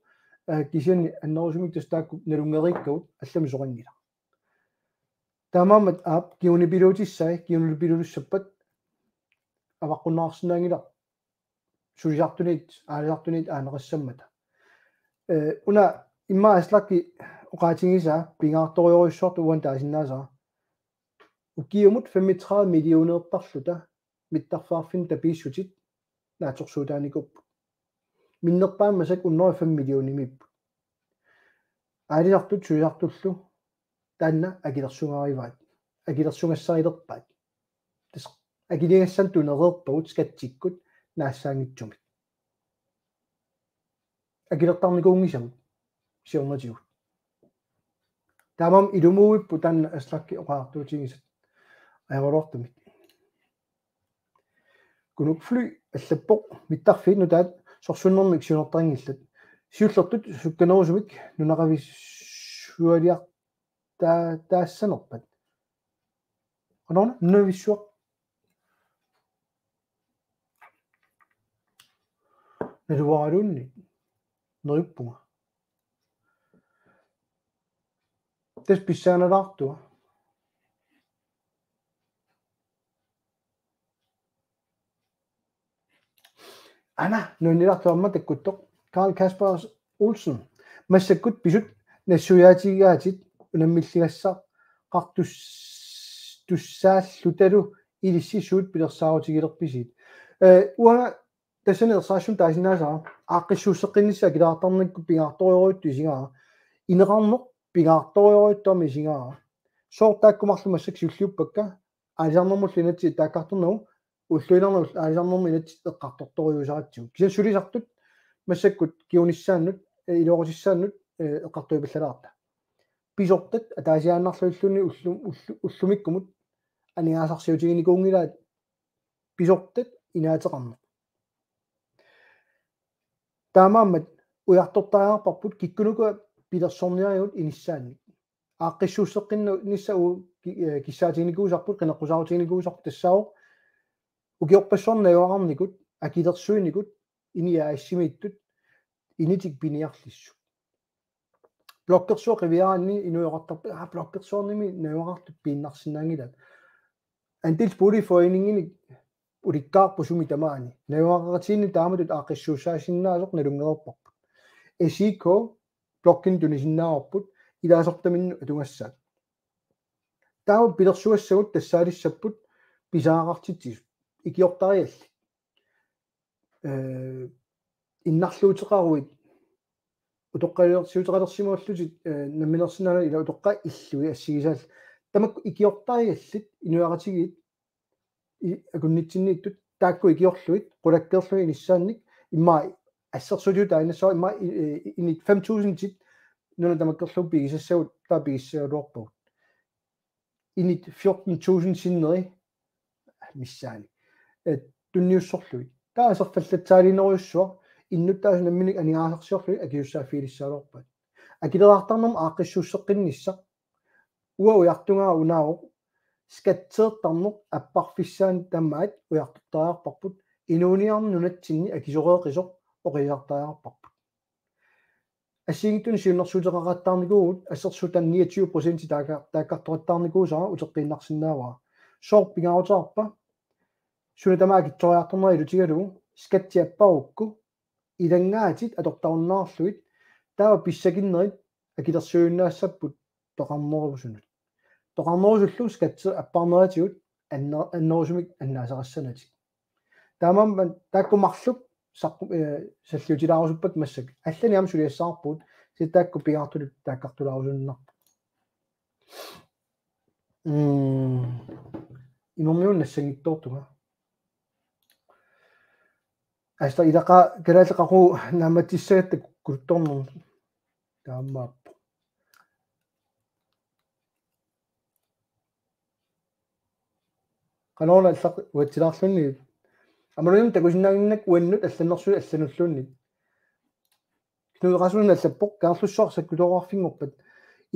eh, kisianni annerusumik tassa taakku nalunngeriikkagut allamik soqanngilaq. Taamaammat aap kingunipiluutissai, kingunipiluussappat avaqqunneqarsinnaanngilaq sulisartuniit, aalisartuniit aaneqassammata. Eh, una immaqa Aslakki oqaatigisaa pingaartorujorujussuartut uani taasinnaasara. Ukiumut femogtredive millionertarluta mittarfeqarfinni tapiissutit naatsorsuutaanikuupput. Minnerpaamik massakkut hundrede og fem millionimiipput. Aalisartut sulisartullu taanna akilersugaarivaat. Akilersugassarilerpaat. Tassa akiligassanik tunereerpagut skatsikkut naassaanngitsumik. Akilertarnikuunngisamik siornatigut. Taamaammat ilumuuipput taanna Aslakki oqariartuutigisat. Ajoraluartumik. Kunuk Fly allappoq mittarfiit nutaat sorsunnermik siunertarinngillat. Siullertut sukkanerusumik nunaqavisualiar-, taa-, taassanerpat. Qanorna, nunaqavisuaq. Naluaraluunniit. Neriuppunga. Tassa pissanganalaartua. Ana, nuannilaartoq aamma takkuttoq. Karl Kasper Olsen. Massakkut pisut nassuiaatigigaatit unammilligassaqartus-, tussaallutalu ilissi suut pilersaarutigilerpisiit. Eh, uanga tassani ersarissumik taasinnaasara aaqqissuusseqqinnissaq akileraartarnikkut pingaartorujorujuttut isigaara. Ineqarneq pingaartorujorujuttut aamma isigaara. Sooq taakku marluk massakkut siulliuppakka aalisarnermullu inatsit taakkartornagu ulluinnarni aalisarnermut inatsit eqqartortorujussuusaratsigu. Kisianni sulisartut massakkut kingunissaannut, eh, iluaqutissaannut, eh, eqqartuipallalaarta. Pisortat ataasiaannarlutilluunniit ullu-, ullu-, ullumikkumut aningaasarsiutiginikuunngilaat pisortat inaateqarneq. Taamaammat ujartortariaqarparput kikkunuku pilersorniarigut inissaannik. Aaqqissuusseqqinnissaq u-, ki-, eh, kissaatiginikuusarput, qineqqusaarutiginikuusarput tassaavoq ukiorpassuarni najugaqarnikut, akilersuinikut, INI A/S-imiittut, initik piniarlissut. Bloggersuaq qiviaraanni inuit oqartarput, aa, bloggersuarnimi najugaqartut piinnarsinnaanngilaat. Andelsboligforeninginik ulikkaarput sumi tamaani. Najugaqaqatigiinni taamatut aaqqissuussaasinnaasoq nalunngereerparput. S I K blokkini tunisinnaavarput ilaasortaminnut atugassaat. Taava pilersugassagut tassaalissapput pisariaqartitsisut ikiortariallit. Eh, innarluuteqaruit utoqqaliorsiuteqalersimallutit, eh, namminersinnaanerit ila utoqqaat illui assigisaallu. Tamakku ikiortariallit inuiaqatigiit i-, akunnitsinniittut taakku ikiorlugit qulakkeerlugit inissaannik immaqa assersuutigut taannassavara immaqa i-, i-, init fem tusindit nunat tamakkerlugu pigisassagut taava pigissagaluarpagut. Init fjorten tusind sinneri missaani. Eh, tunniussorlugit. Taava aserfallatsaaliinerujussuaq innuttaasut namminneq aningaasarsiorlugit akisussaaffigilissaagaluarpaat. Akileraartarnermut aaqqissuusseqqinnissaq. Uanga ujartugaara unaavoq skatteertarneq apparfissaani tamaat ujartortariaqarparput inuuniarneq nunatsinni akisoqeqqisoq oqilisartariaqarparput. Assigiinngitsunik siunnersuuteqaqattaarnikuuvugut assersuut taanna niogtyve procent taaka-, taakkartoqattaarnikuusara uteqqiinnarsinnaavara. Sooq pingaaruteqarpa? Suna tamaat akitsoriartornera ilutigalugu skattiapparukku ilanngaatit atortarunnaarlugit taava pissakinnerit akilersuinnaassapput toqarnerusunut. Toqarnerusullu skattit apparneratigut anner-, annerusumik annaasarissanati. Taamaammat taakku marluk saqqu-, eh, salliutilaarusuppakka massakkut. Allanik aamma suliassavarput, kisianni taakku pingaartutut taakkartulaarusunnarpoq. Mm. Imermiunut nassanngitsoortunga. Asta ilaqa kalaallit qaqugu naammassissagatta kukkuluttornermut. Taamaappoq. Qanoruna allaq uatsilaarluni. Aammaluunniit takusinnaannginnakku uannut allannersuutit allanulluunniit. Knud Rasmussen allappoq: Kangerlussuaq sakkutooqarfinngorpat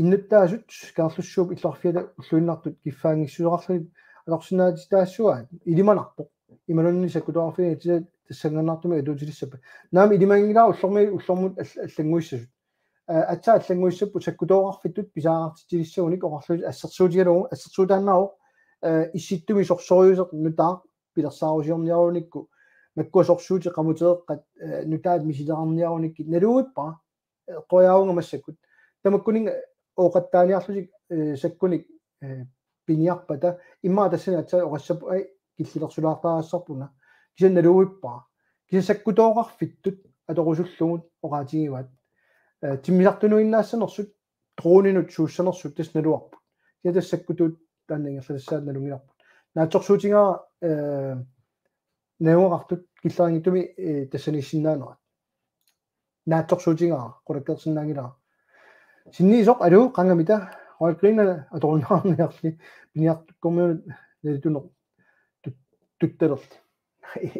innuttaasut Kangerlussuup illoqarfiata ulluinnartut kiffaanngissuseqarluni atorsinnaatitaassavaat? Ilimanarpoq. Imaluunniit sakkutooqarfiit tassanganartumik atuutilissappat. Naamik, ilimanngilaq ullormi-, ullormut all-, allannguissasut. Eh, aatsaat allannguissapput sakkutooqarfittut pisariaqartitsilissagunik oqarlutik assersuutigalugu, assersuutaannaavoq, eh, Issittumi sorsorujussuaq nutaaq pilersaarusiorniarunikku makkua sorsuutit qamuteeqqat, eh, nutaat misilerarniarunikkit naluvippara, eh, eqquaavunga massakkut. Tamakkuninnga ooqattaaniarlutik, eh, sakkunik, eh, piniarpata immaqa tassani aatsaat oqassapput: Ai, killilersulaartarassarput una. Kisianni naluvippara. Kisianni sakkutooqarfittut atorusullugu oqaatigivaat. Eh, timmisartunuinnaassanersut, droninut suussanersut tassa naluarput. Kisianni tassa sakkutuut taanna ingerlatassaat nalunngilarput. Naatsorsuutigaara, eh, najugaqartut killerinngitsumi, eh, tassaniissinnaanerat. Naatsorsuutigaara, qulakkeersinnaanngilara. Sinniisoq, aluu, qangamita? Royal Greenland atorunnaarniarli piniartukkormiunut nalituneq tut-, tuttalerli.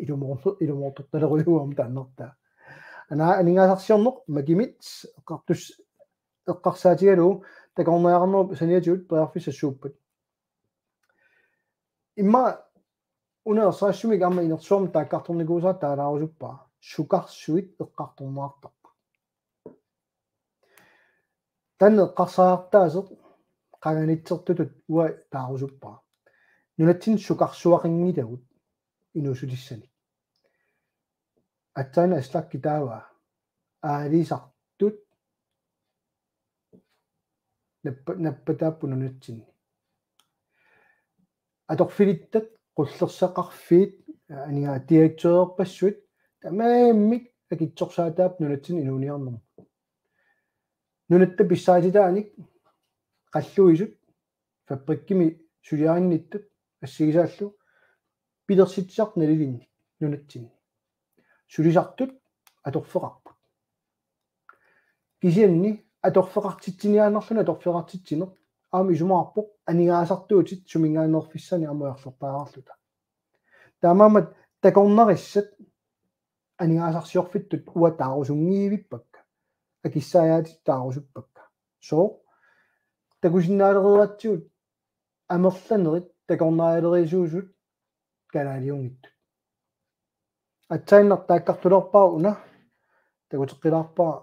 Ilumoorto-, ilumoortortalerujuugami taannartaa. Ana aningaasarsiorneq makimit eqqartus-, eqqarsaatigalugu takornariaqarnerup saniatigut periarfissat suuppat? Immaqa una ersarissumik aamma inersuarmi taakkartornikuusara taalaarusuppara: Sukarsuit eqqartorneqartarput. Taanna eqqarsariartaaseq qanganitsertutut uanga taarusuppara. Nunatsinni sukarsuaqanngilagut inuussutissanik. Aatsaannaq Aslak taava aalisartut nappa-, nappataapput nunatsinni. Atorfilittat, qullersaqarfiit, aningaasat direktørpassuit, tamarmik akitsorsaataapput nunatsinni inuuniarnermut. Nunatta pissarititaanik qalluisut fabrikkimi suliarinnittut assigisaallu pilersitsisartut nalilinnik nunatsinni. Sulisartut atorfeqarput. Kisianni atorfeqartitsiniaannarluni atorfeqartitsineq aamma isumaqarpoq aningaasartuutit suminngaanneerfissaannik aamma ujarlertariaqarluta. Taamaammat takornarissat aningaasarsiorfittut uanga taarusunngivippakka. Akissaajaatit taarusuppakka. Sooq? Takusinnaalereeratsigut amerlanerit takornarialeriisuusut kalaaliunngitsut. Aatsaannaq taakkartulerpara una, takuteqqilaarpara.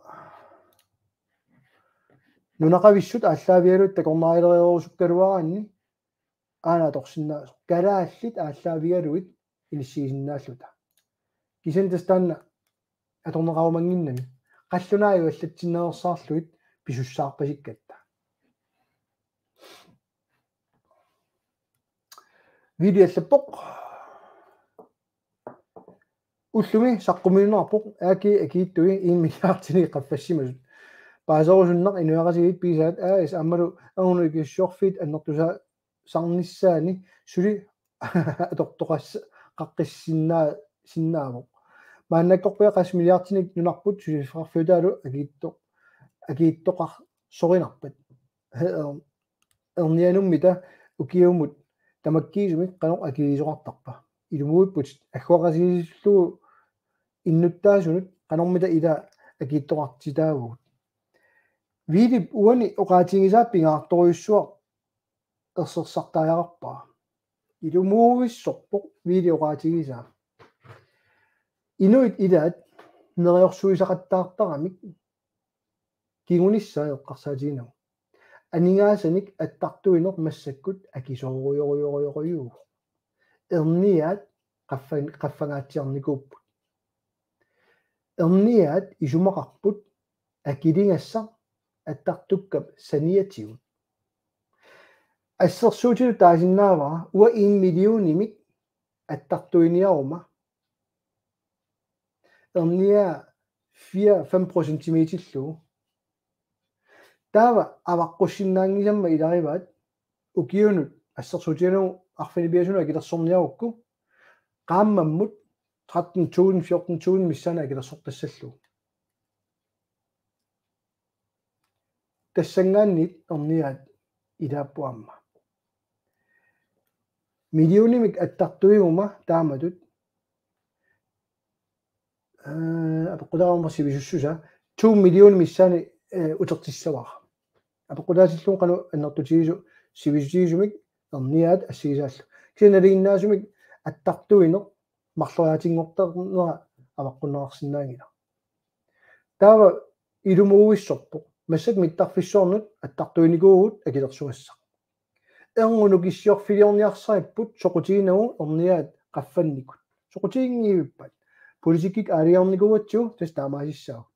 Nunaqavissut aallaavigalugit takornarialereerusukkaluaraanni aana atorsinnaasoq. Kalaallit aallaavigalugit inissiisinnaalluta. Kisianni tassa taanna atorneqarumannginnami. Qallunaat allatsinnaveersaarlugit pisussaarpasikkatta. Video allappoq. Ullumi saqqummiunneqarpoq A G akiittui en milliardinik qaffassimasut. Paaserusunnaq inuiaqatigiit pigisaat A/S aammalu erngup ikiussiorfiit annertusaa- -sarnissaani suli atortoqas-, -qaqqissinnaavoq. Maannakkorpiaq qassit milliardinik nunarput suliffeqarfiutaalu akiitto-, akiittoqarsorinarpat. Ernianummita ukiumut tamakkiisumik qanoq akiisoqartarpa? Ilumuuipputit agguaqatigiissillugu innuttaasunut qanormita ila akiittoqartitaavugut. Vilip uani oqaatigisaa pingaartorujussuaq ersersartariaqarpara. Ilumuuvissorpoq Vilip oqaatigisaa. Inuit ilaat neriorsuisaqattaartaramik kingunissaa eqqarsaatiginagu. Aningaasanik attartuineq massakkut akisoorujorujorujorujuu. Erniaat qaffan-, qaffangaatsiarnikuupput. Erniaat isumaqarput akiligassaq attartukkap saniatigut. Assersuutigalugu taasinnaavara uanga en millionimik attartuiniaruma. Erniaat fire fem procentimeterlugu. Taava avaqqussinnaanngisammat ilarivaat ukiunut assersuutigalugu arfineq-pingasunut akilersorniarukku qaammammut tretten tusind, fjorten tusind missaani akilersortassallugu. Tassanngaanniit erniaat ilaapput aamma. Millionimik attartuiguma taamatut, eh, apeqqutaavoq aamma sivisussusaa, to million missaani, eh, utertissavara. Apeqqutaatillugu qanoq annertutigisoq sivisutigisumik erniaat assigisaallu. Kisianni nalinginnaasumik attartuineq marloriaatinngortarnera avaqqunneqarsinnaanngilaq. Taava ilumuuvissorpoq. Massakkut mittarfissuarnut attartuinikuuvugut akilersugassaq. Erngup nukissiorfiliorniarsaripput soqutiginagu erniaat qaffannikut. Soqutiginngivippat? Politikkikkut aalajangernikuu tassa taamaasissaagut.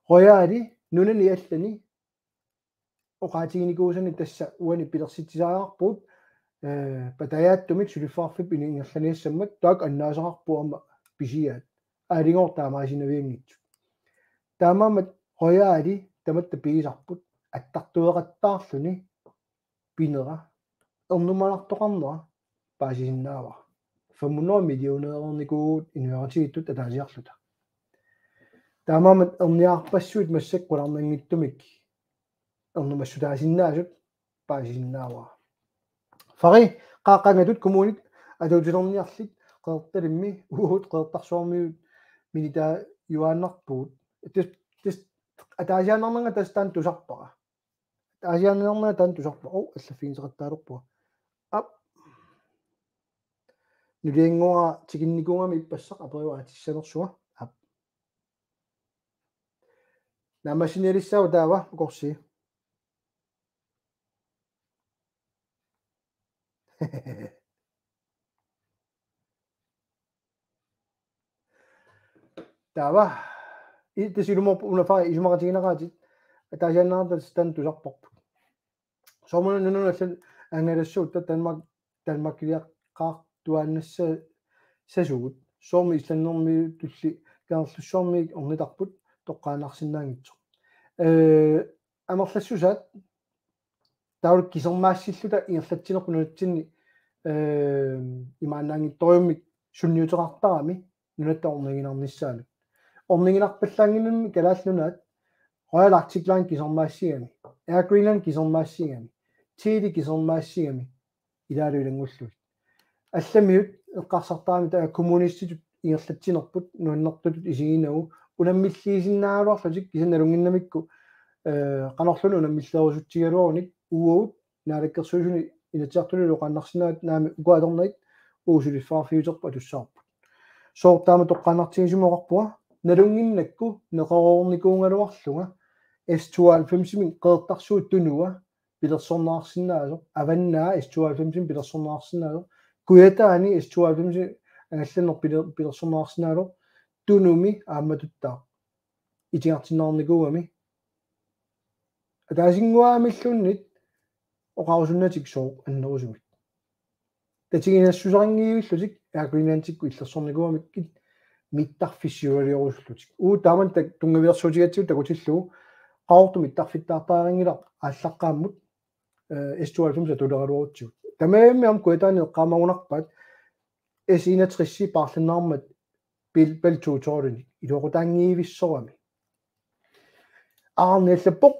Royali nunani allani oqaatiginikuusani tassa uani pilersitsisariaqarpugut, eh, patajaatsumik suliffeqarfiup ingerlaniassammat taakku annaasaqarput aamma pisiaat. Aalajangeq taamaasinavianngitsut. Taamaammat Royali tamatta pigisarput attartueqattaarluni pinera ernumanartoqarnera paasisinnaavara. Fem hundrede millionereernikuuvugut inuiaqatigiittut ataasiarluta. Taamaammat erniarpassuit massakkut qularnanngitsumik ernumassutaasinnaasut paasisinnaavara. Fari Qaaqqangatut kommunit atuutilerniarlit Qeqertalimmi uagut Qeqertarsuarmiut minitaajuaannarpugut. Tassa, tassa ataasiaannarnanga tassa taanna tusarpara. Ataasiaannarnanga taanna tusarpara. Ov, allaffigineqattaalerpunga. Aap. Nuliannguara tikinnikuugami ippassaq aperiuatissanersunga. Aap. Naammassinialissaaq taava ukorsi. Taava. I-, tassa ilumoorpoq una Fari isumaqatiginaqaatit. Ataasiaannarnanga tassa taanna tusarparput. Soorunami nunanut allanut angalassuutta Danmark, Danmarkiliaqqaartuaannassasugut. Soormi Islandimiutulli Kangerlussuarmiit ornitarput toqqaannarsinnaanngitsoq. Eh, amerlassusaat taavalu kisermaassilluta ingerlatsinerput nunatsinni, eh, imaannaanngitsorujummik sunniuteqartarami nunatta orniginarnissaanut. Orniginarpallaannginnami Kalaallit Nunaat Royal Arctic Line kisermaassigami, Air Greenland kisermaassigami, Tele kisermaassigami, ilaalu ilanngullugit. Allamiut eqqarsartaramik taava kommunistitut ingerlatsinerput nuannertutut isiginagu unammilliisinnaagaluarlutik kisianni nalunnginnamikku, eh, qanorluunniit unammilleerusutsigigaluarunik uagut Naalakkersuisuni Inatsisartuni oqaannarsinnaavatit naamik uku atornerit uagut suliffeqarfiuterput atussavarput. Sooq taama toqqaannartigisumik oqarpunga, nalunnginnakku neqeroornikuugaluarlunga S tooghalvfemsimik Qeqertarsuup Tunua pilersorneqarsinnaasoq, Avannaa S tooghalvfemsimik pilersorneqarsinnaasoq, Kujataani S tooghalvfemsimik allanneq piler-, pilersorneqarsinnaavoq Tunumi aamma tuttaaq itigartinneqarnikuugami. Ataasinnguamilluunniit oqarusunnatik sooq annerusumik. Tatiginassuseqanngivillutik Air Greenlandikkut illersornikuugamik mittarfissiualiorusullutik. Uu taamannak tunngavilersuutigatsigu takutillugu Qaqortumi mittarfittaartariaqanngilaq aallaqqaammut, eh, S tooghalvfems atuleraluarutsigu. Tamarmik aamma Kujataani eqqaamagunarpaat S enogtres paarlanneqarmat Bell, Bell two tolvinik iluaqutaanngivissorami. Aarniallappoq.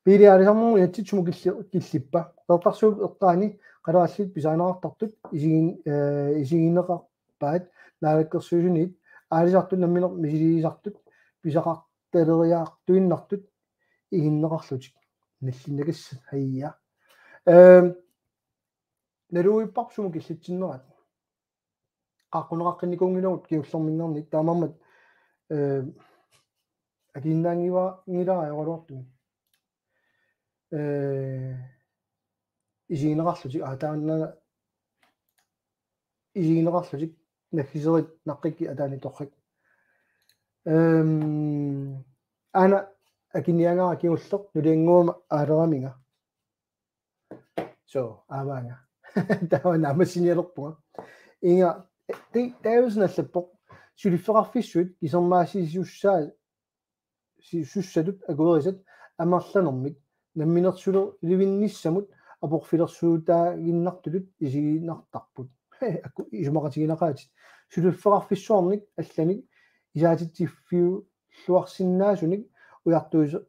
Biili aalisarnermut inatsisissaq sumut killi-, killippa? Qeqertarsuup eqqaani qalerallit pisaaneqartartut isigin-, eh, isigineqarpaat naalakkersuisuniit aalisartut nammineq misiliisartut pisaqartaleriartuinnartut iginneqarlutik. Nallinnakassat hajja. Ehm, naluipparput sumut killitsinnerat. Qaqquneqaqqinnikuunngilagut kingullerminngaanniit taamaammat, eh, akiinnaanngiva-, nngilaa ajoraluartumik. Eh, isigineqarlutik, aa, taanna isigineqarlutik, naggiserit naqqikkit ataani torrak. Ehm, aana akiniagara kingulleq nuliannguama aaleraminga. So, aavaanga. Taava naammassinialerpunga. Inga, ti-, taavunga allappoq. Suliffeqarfissuit, isermaassisussaa-, si-, sussatut akuerisat amerlanermik. Namminersulivinnissamut aporfilersuutaaginnartutut isiginartarput. He, aku-, isumaqatiginaqaatit. Suliffeqarfissuarnik allanik isaatitsiffiulluarsinnaasunik ujartuiso-,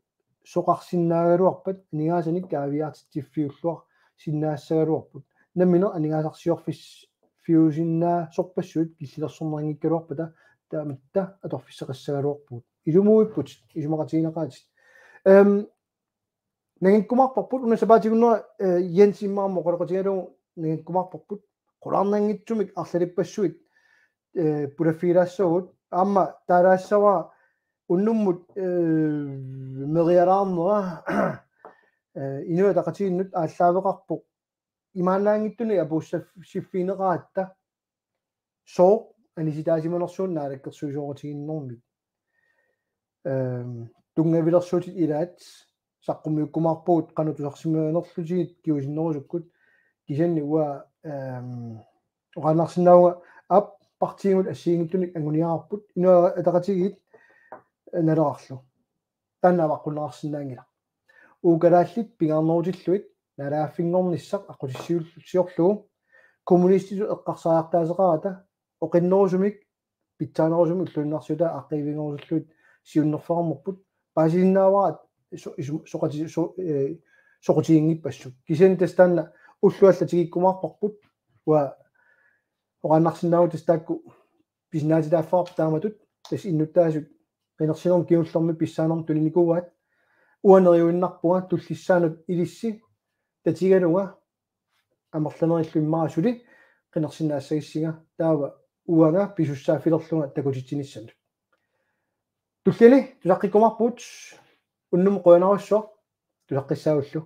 soqarsinnaagaluarpat aningaasanik kaaviiaartitsiffiulluarsinnaassagaluarput. Nammineq aningaasarsiorfis-, fiusinnaasorpassuit killilersorneqanngikkaluarpata taamatta atorfissaqassagaluarpugut. Ilumuipput, isumaqatiginaqaatit. Ehm, nangikkumaarparput, una sapaatip-akunnera, eh, Jens immaqa aamma oqaloqatigalugu nangikkumaarparput. Qularnanngitsumik arlalippassuit, eh, pulaffigilaassavagut. Aamma taalaassavara unnummut, eh, merialaarnera, eh, Inuit Ataqatigiinnut aallaaveqarpoq imaannaanngitsunik apuussassiffigineqaratta sooq anisitaasimanersuunik naalakkersuisooqatigiinnermik. Ehm, tunngavilersuutit ilaat saqqummiukkumaarpagut qanoq tusarsimanerlutigit kingusinnerusukkut, kisianni uanga, ehm, oqaannarsinnaavunga aap partiimut assigiinngitsunik anguniagarput Inuit Ataqatigiit Nalerarlu. Taanna avaqqunneqarsinnaanngilaq. Uu kalaallit pingaarnerutillugit naalagaaffinngornissaq aqqutissiuul-, siorlugu kommunistitut eqqarsariartaaseqarata oqinnerusumik pitsaanerusumik ulluinnarsiutaat aaqqiivinngorusullugit siunnerfeqarnerput paasisinnaavara so-, isu-, soqati-, so-, eh, soqutiginngippassuit. Kisianni tassa taanna ullut allat tikikkumaarparput uanga oqaannarsinnaavunga tassa taakku pisinaatitaaffeqarput taamatut tassa innuttaasut qinersinermi kingullermi pissaanermut tuninikuuaat. Uanga neriuinnarpunga tullissaanut ilissi tatigalunga amerlanerillu immaqa suli qinersinnaassagissinga taava uanga pisussaaffilerlunga takutitsinissamut. Tulliani tusaqqikkumaarpugut unnummut qujanarsuaq tusaqqissaagullu.